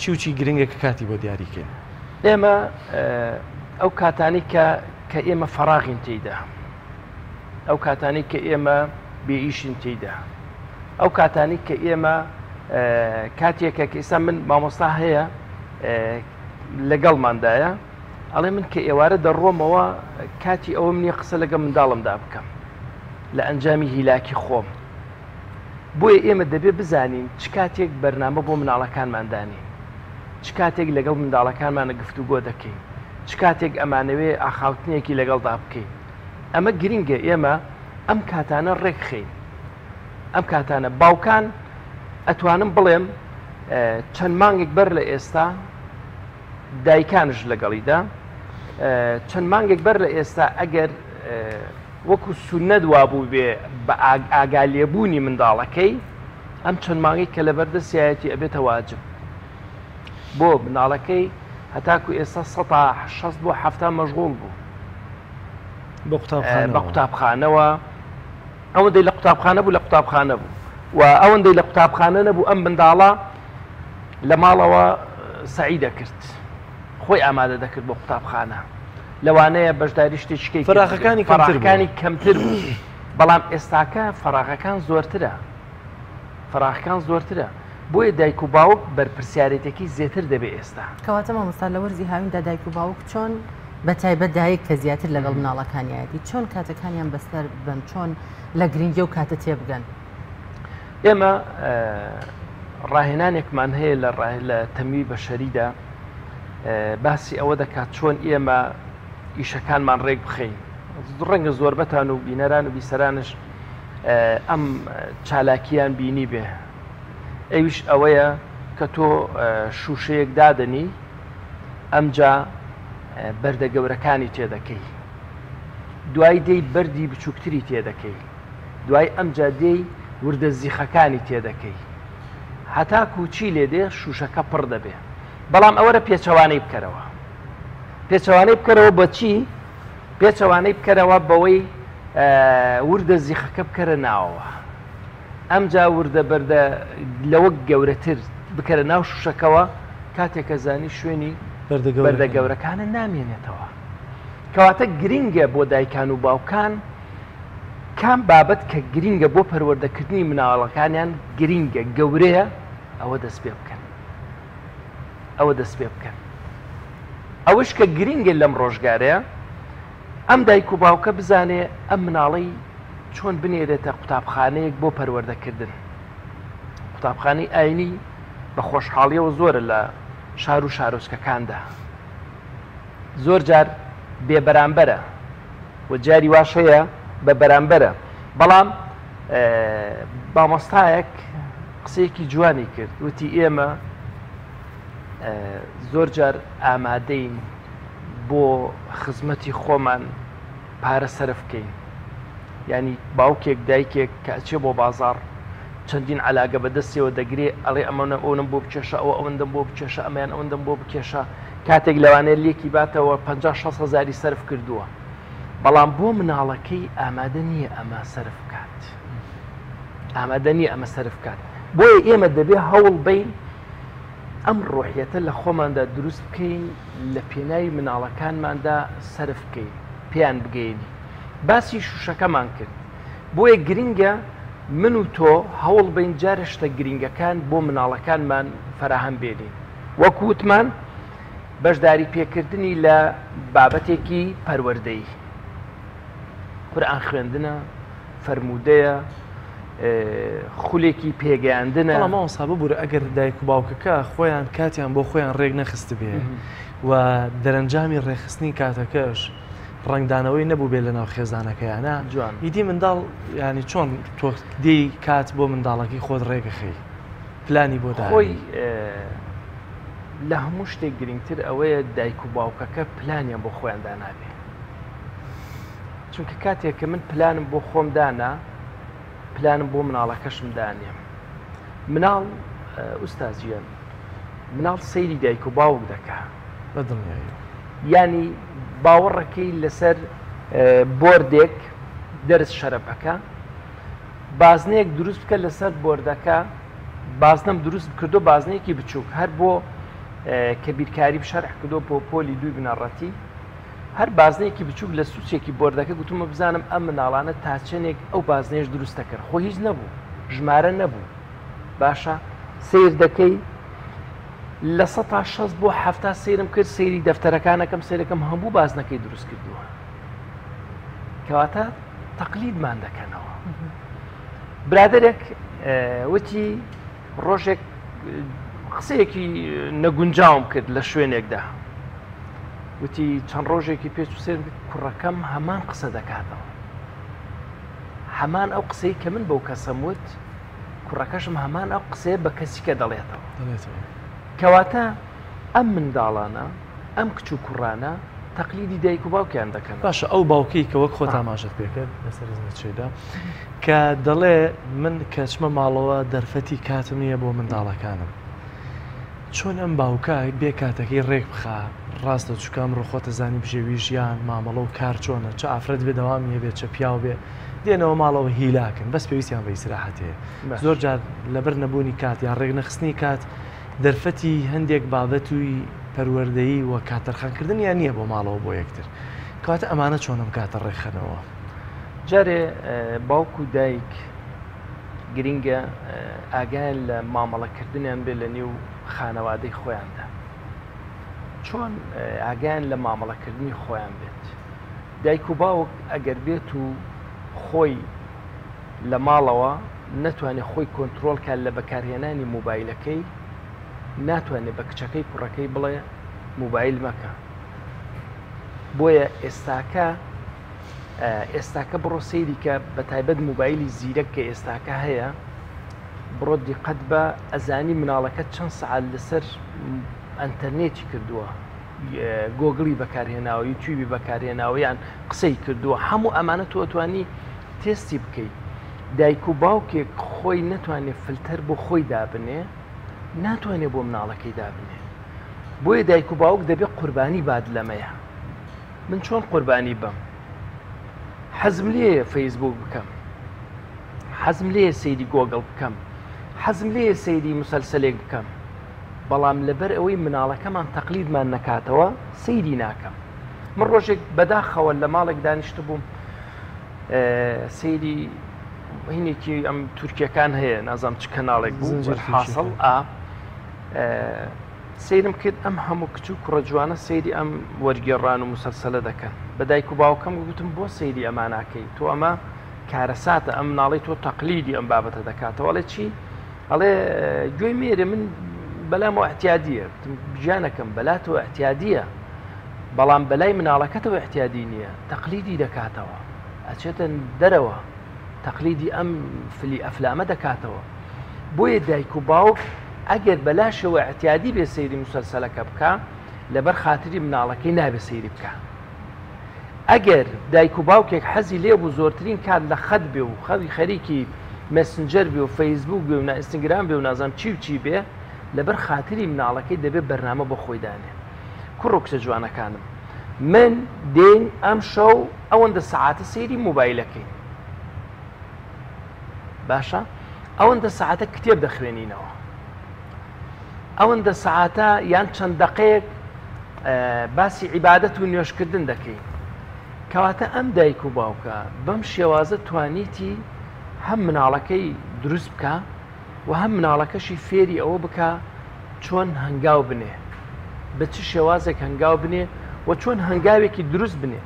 چی و چی گرنگە کە کاتی بۆ دیاری کەین؟ ئێمە ئەو کاتانەی کە کە ئێمە فەراغین تێیدا، ئەو کاتانەی کە ئێمە بێ ئیشین تێیدا، ئەو کاتانەی کە ئێمە کاتێکە کە ئێستا من مامۆستا هەیە لەگەڵماندایە ئەڵێ من کە ئێوارە دەڕۆمەوە کاتی ئەوەم نییە قسە لەگەڵ منداڵمدا بکەم لە ئەنجامی هیلاکی خۆم. بۆیە ئێمە دەبێ بزانین چ کاتێک بەرنامە بۆ مناڵەکانمان دانێین، چ کاتێک لەگەڵ منداڵەکانمانە گفتوگۆ دەکەین، چ کاتێک ئەمانەوێ ئاخاوتنێکی لەگەڵدا بکەین. ئەمە گرینگە ئێمە ئەم کاتانە ڕێکخەین. ئەم کاتانە باوکان ئەتوانم بڵێم چەند مانگێک بەر لە ئێستا دایکانش لەگەڵیدا چەند مانگێک بەر لە ئێستا ئەگەر وەکو سوننەت وابووبێ بە ئاگالێبوونی منداڵەکەی، ئەم چەند مانگەی کە لەبەردەستیایەتی ئەبێتە واجب بۆ منداڵەکەی، هەتاکو ئێستا سەتا 60 بۆ 70 مەشغوڵ بوو بە قوتابخانەوە، ئەوەندەی لە قوتابخانە بوو لە قوتابخانە بوو و ئەوەندەی لە قوتابخانە نەبوو ئەم منداڵە لە ماڵەوە سەعی دەکرد. خۆی ئامادە دەکرد بۆ قوتابخانە لەوانەیە بەشداری شتێکی کەی فەراغەکانی فەراغەکانی کەمتر بوو بەڵام ئێستاکە فەراغەکان زۆرترە فەراغەکان زۆرترە بۆیە دایک و باوک بەرپرسیارێتێکی زێتر دەبێ ئێستا. کەواتە مامۆستا لە وەرزی هاویندا دایک و باوک چۆن بە تایبەت دایک کە زیاتر لەگەڵ مناڵەکانیایەتی چۆن کاتەکانیان بەسەر بن چۆن لە گرنگی و کاتە تێبگەن؟ ئێمە ڕاهێنانێکمان هەیە لە لە تەموی بەشەریدا باسی ئەوە دەکات چۆن ئێمە ئیشەکانمان ڕێک بخەین ڕەنگە زۆربەتان و بینەران و بیسەرانش ئەم چالاکیان بینی بێ ئەویش ئەوەیە کە تۆ شوشەیەک دادەنی ئەمجا بەردە گەورەکانی تێدەکەی دوای دێی بەردی بچووکتری تێدەکەی دوای ئەمجا دێی وردە زیخەکانی تێدەکەی هەتاکوو چی لێ دێ شووشەکە پڕ دەبێ بەڵام ئەوەرە پێچەوانەی بکەرەوە پێچەوانەی بکەرەوە بە چی پێچەوانەی بکەرەوە بەوەی وردە زیخەکە بکەرە ناوەوە ئەمجا وردە بەردە لەوە گەورەتر بکەرە ناو شوشەکەوە کاتێک کە زانی شوێنی بەردە گەورەکانە نامێنێتەوە کەواتە گرینگە بۆ دایکان و باوکان کام بابەت کە گرینگە بۆ پەروەردەکردنی مناڵەکانیان گرینگە گەورەیە ئەوە دەست پێ بکەن ئەوە دەست پێ بکەن. ئەوەش کە گرینگە لەم ڕۆژگارەیە ئەم دایک و باوکە بزانێ ئەم مناڵەی چۆن بنێرێتە قوتابخانەیەک بۆ پەروەردەکردن. قوتابخانەی ئاینی بە خۆشحاڵیەوە زۆرە لە شار و شارۆچکەکاندا. زۆر جار بێ بەرامبەرە و جاری واش هەیە بە بەرامبەرە. بەڵام مامۆستایەک قسەیەکی جوانی کرد وتی ئێمە زۆر جار ئامادەین بۆ خزمەتی خۆمان پارە سەرف بکەین یانی باوکێک دایکێک کە ئەچێ بۆ بازاڕ چەندین عەلاگە بە دەستیەوە دەگرێ ئەڵێ ئەمەنە ئەونەم بۆ بکێشە ئەوە ئەوەندەم بۆ بکێشە ئەمەیان ئەوەندەم بۆ بکێشە کاتێک لەوانەیە لێکی باتەوە 50 60 هەزاری سەرف کردووە بەڵام بۆ مناڵەکەی ئامادە نییە ئەمە سەرف بکات ئامادە نییە ئەمە سەرف بکات بۆیە ئێمە دەبێ هەوڵ بین ئەم ڕۆحیەتە لە خۆماندا دروست بکەین لە پێناوی مناڵەکانماندا سەرف بکەین پێیان بگەیەنین باسی شوشەکەمان کرد بۆیە گرنگە من و تۆ هەوڵ بین جارە شتە گرنگەکان بۆ مناڵەکانمان فەراهەم بێنین وەک وتمان بەشداری پێکردنی لە بابەتێکی پەروەردەیی قورئان خوێندنە فەرموودەیە خولێکی پێگەیاندنە. بەڵام مامۆستا ببورە ئەگەر دایک و باوکەکە خۆیان کاتیان بۆ خۆیان ڕێک نەخستبێ و دەرەنجامی ڕێکخستنی کاتەکەش ڕەنگدانەوەی نەبوو بێ لەناو خێزانەکەیانە جوان ئیدی منداڵ ینی چۆن تۆ دێی کات بۆ منداڵەکەی خۆت ڕێگەخەی پلانی بۆ خۆی لە هەموو شتێک گرنگتر ئەوەیە دایک و باوکەکە پلانیان بۆ خۆیان دانابێ چونکە کاتێک کە من پلانم بۆ خۆم دانا پلانم بۆ مناڵەکەشم دانێم مناڵ ئوستازیان مناڵ سەیری دایک و باوک دەکا بەدڵنیایی ینی باوەڕەکەی لەسەر بۆردێک دەرس شەرەپەکە بازنەیەک دروست بکە لەسەر بۆردەکە بازنەم دروست کردو بازنەیەکی بچووک هەر بۆ کە بیرکاری شەرح کردو بۆ پۆلی دووی بنەڕەتی هەر بازنەیەکی بچووک لە سوچێکی بۆردەکە گوتومە بزانم ئەم مناڵانە تا چەندێک ئەو بازنەیەش دروست دەکەن خۆ هیچ نەبوو ژمارە نەبوو باشە سیر دەکەی 60% بۆ 70 سیرم کرد سەیری دەفتەرەکانەکەم سیرەکەم هەموو بازنەکەی دروست کردووە کەواتە تەقلیدمان دەکەنەوە برادێک وتی ڕۆژێک قسەیەکی نەگونجاوم کرد لە شوێنێکدا وتی چەند ڕۆژێکی پێچ و سێر کوڕەکەم هەمان قسە دەکاتەوە هەمان ئەو قسەی کە من بەو کەسەم وت کوڕەکەشم هەمان ئەو قسەیە بە کەسی کە دەڵێتەوە کەواتە ئەم منداڵانە ئەم کچ و کوڕانە تەقلیدی دایک و باوکیان دەکەن. باشە ئەو باوکەی کە وەک خۆت ئاماژەت پێکرد لەسەر ئیزنت شەیدا کە دەڵێ من کە چمە ماڵەوە دەرفەتی کاتم نییە بۆ منداڵەکانم چۆن ئەم باوکە بێ کاتەکەی ڕێک بخا ڕاستە چونکە ئەمڕۆ خۆتە زانی بژێوی ژیان مامەڵە و کار چۆنە چ ئافرەت بێ دەوامی هەبێ چە پیاو بێ دێنەوە ماڵەوە هیلاکن بەس پێویستیان بە ئیسراحەت هەیە زۆر جار لەبەر نەبوونی کات یان ڕێکنەخستنی کات دەرفەتی هەندێک بابەتوی پەروەردەیی و کات تەرخانکردنیان نییە بۆ ماڵەوە بۆ یەکتر. کەواتە ئەمانە چۆن ئەم کاتە ڕێکخەنەوە؟ جارێ باوک و دایک گرینگە ئاگایان لە مامەڵەکردنیان بێ لە نێو خانەوادەی خۆیاندا. چۆن ئاگایان لە مامەڵەکردنی خۆیان بێت؟ دایک و باوک ئەگەر بێت و خۆی لە ماڵەوە نەتوانێت خۆی کۆنترۆڵ کات لە بەکارهێنانی مۆبایلەکەی، ناتوانێت بە کچەکەی کوڕەکەی بڵێ مۆبایل مەکە. بۆیە ئێستاکە ئێستاکە بڕۆ سەیری کە بە تایبەت مۆبایلی زیرەک کە ئێستاکە هەیە بڕۆ دیقەت بە ئەزانی مناڵەکە چەند سەعات لەسەر ئەتەرنێتی کردووە گۆگڵی بەکارهێناوە یوتیوبی بەکارهێناوە یان قسەی کردووە هەموو ئەمانە تۆ ئەتوانی تێستی بکەیت دایک و باوکێک خۆی نەتوانێت فلتەر بۆ خۆی دابنێ ناتوانێت بۆ مناڵەکەی دابنێ بۆیە دایک و باوک دەبێت قوربانی بات لەمەیە من چۆن قوربانی بم حەزم لێیە فەیسبوک بکەم حەزم لێیە سەیری گۆگڵ بکەم حەزم لێیە سەیری مسلسلێک بکەم بەڵام لەبەر ئەوەی مناڵەکەمان تەقلیدمان نەکاتەوە سەیری ناکەم من ڕۆژێک بەداخەوە لە ماڵێک دانیشتبووم سەیری هینێکی ئەم تورکیەکان هەیە نازام چ کەناڵێک بوو حاصل ئا. سەیرم کرد ئەم هەموو کچ و کوڕە جوانە سەیری ئەم وەرگێڕان و موسەلسەلە دەکەن. بە دایک و باوکەم گوتم بۆ سەیری ئەمە ناکەی؟ تۆ ئەمە کارەساتە، ئەم مناڵەی تۆ تەقلیدی ئەم بابەتە دەکاتەوە. ئەڵێ چی؟ ئەڵێ گوێی مێرێ من بەلامەوە ئیعتیادییە. گوتم گیانەکەم بەلاتەوە ئیعتیادییە، بەڵام بەلای مناڵەکەتەوە ئیعتیادی نییە، تەقلیدی دەکاتەوە، ئەچێتە دەرەوە. تەقلیدی ئەم فلی ئەفلامە دەکاتەوە بۆیە دایک و باوک ئەگەر بەلاشەوە اعتیادی بێ سەیری مسەلسەلەکە بکا لەبەر خاتری مناڵەکەی نابێ سەیری بکا ئەگەر دایک و باوکێک حەزی لێ بوو زۆرترین کات لە خەت بێ و خەوی خەریکی مێسنجەر بێ و فەیسبوک بێ و نا ئینستاگرام بێ و نازانم چی و چی بێ لەبەر خاتری مناڵەکەی دەبێ بەرنامە بۆ خۆی دانێ کوڕ و کچە جوانەکانم من دێین ئەم شەو ئەوەندە سەعاتە سەیری مۆبایلەکەین باشە ئەوەندە سەعاتە کتێب دەخوێنینەوە ئەوەندە سەعاتە یان چەند دقەیەک باسی عیبادەت و نوێشکردن دەکەین کەواتە ئەم دایک و باوکە بەم شێوازە توانیتی هەم مناڵەکەی دروست بکە و هەم مناڵەکەشی فێری ئەوە بکا چۆن هەنگاو بنێ، بە چ شێوازێک هەنگاو بنێ و چۆن هەنگاوێکی دروست بنێ.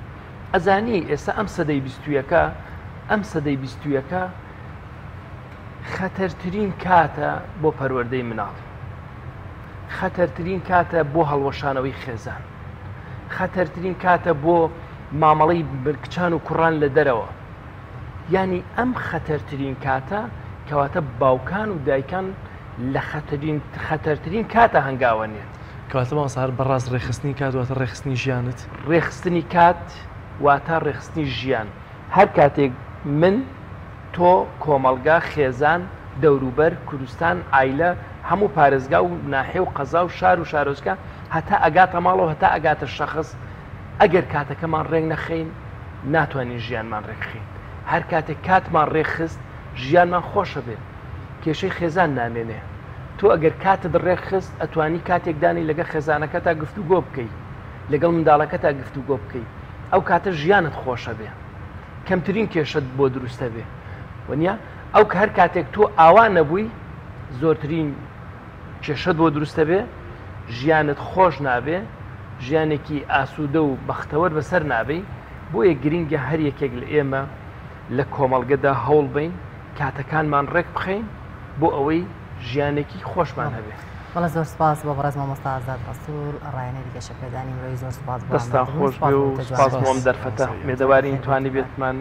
ئەزانی ئێستا ئەم سەدەی بیستویەکە، ئەم سەدەی بیستویەکە خەتەرترین کاتە بۆ پەروەردەی مناڵ. خەتەرترین کاتە بۆ هەڵوەشانەوەی خێزان. خەتەرترین کاتە بۆ مامەڵەی کچان و کوڕان لە دەرەوە. یانی ئەم خەتەرترین کاتە کەواتە باوکان و دایکان لە خەترین خەتەرترین کاتە هەنگاوە نێن. کەواتە مامۆستا هەر بەڕاست ڕێکخستنی کات واتە ڕێکخستنی ژیانت؟ ڕێکخستنی کات واتە ڕێکخستنی ژیان. هەر کاتێک من، تۆ، کۆمەڵگا، خێزان، دەوروبەر، کوردستان، عایلە، هەموو پارێزگا و ناحیە و قەزا و شار و شارۆچکە هەتا ئەگاتە ماڵەوە هەتا ئەگاتە شەخس ئەگەر کاتەکەمان ڕێک نەخەین ناتوانین ژیانمان ڕێکخەین هەر کاتێک کاتمان ڕێکخست ژیانمان خۆشەبێ کێشەی خێزان نامێنێ تۆ ئەگەر کاتت ڕێکخست ئەتوانی کاتێک دانی لەگەڵ خێزانەکەتا گفتوگۆ بکەی لەگەڵ منداڵەکەتا گفتوگۆ بکەی ئەو کاتە ژیانت خۆشەبێ کەمترین کێشەت بۆ دروستە بێ وەنیە ئەو هەر کاتێک تۆ ئاوا نەبووی زۆرترین کێشەت بۆ دروست دەبێ، ژیانت خۆش نابێ، ژیانێکی ئاسوودە و بەختەوەر بەسەر نابەی، بۆیە گرینگە هەر یەکێک لە ئێمە لە کۆمەڵگەدا هەوڵ بەین کاتەکانمان ڕێک بخەین بۆ ئەوەی ژیانێکی خۆشمان هەبێ. بەڵێ زۆر سوپاس بۆ بەڕێز مامۆستا ئازاد ڕەسوڵ ڕایەنەری گەشەپێدانی مرۆیی زۆر سوپاس بۆ دەستتان ئامادەبوون خۆش سوپاس بێ بۆ و وتە سوپاس بۆ ئەم جوانەکەت. دەرفەتە ئومێدەوارین توانیبێتمان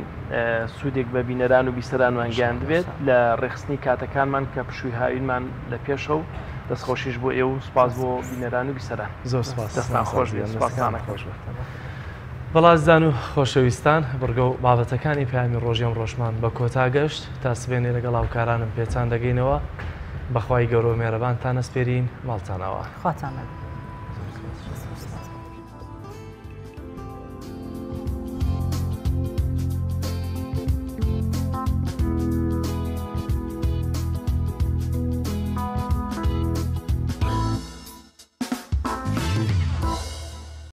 سوودێک بە بینەران و بیسەرانمان گەیاندبێت لە ڕێکخستنی کاتەکانمان کە پشووی هاوینمان لە پێشە و دەستخۆشیش بۆ ئێوە و سوپاس بۆ بینەران و بیسەران. زۆر سوپاس دەستان خۆش بێت سوپاستان ئەکەم. بەڵێ ئازیزان و خۆشەویستان بڕگە و بابەتەکانی پەیامی ڕۆژی ئەمڕۆشمان بە کۆتا گەشت تا سبەینێ لەگەڵ هاوکارانم پێتان دەگەینەوە بەخوای گەورە و مێرەبانتان ئەسپێرین ماڵتان ئاوا. خواتان لەگەڵ.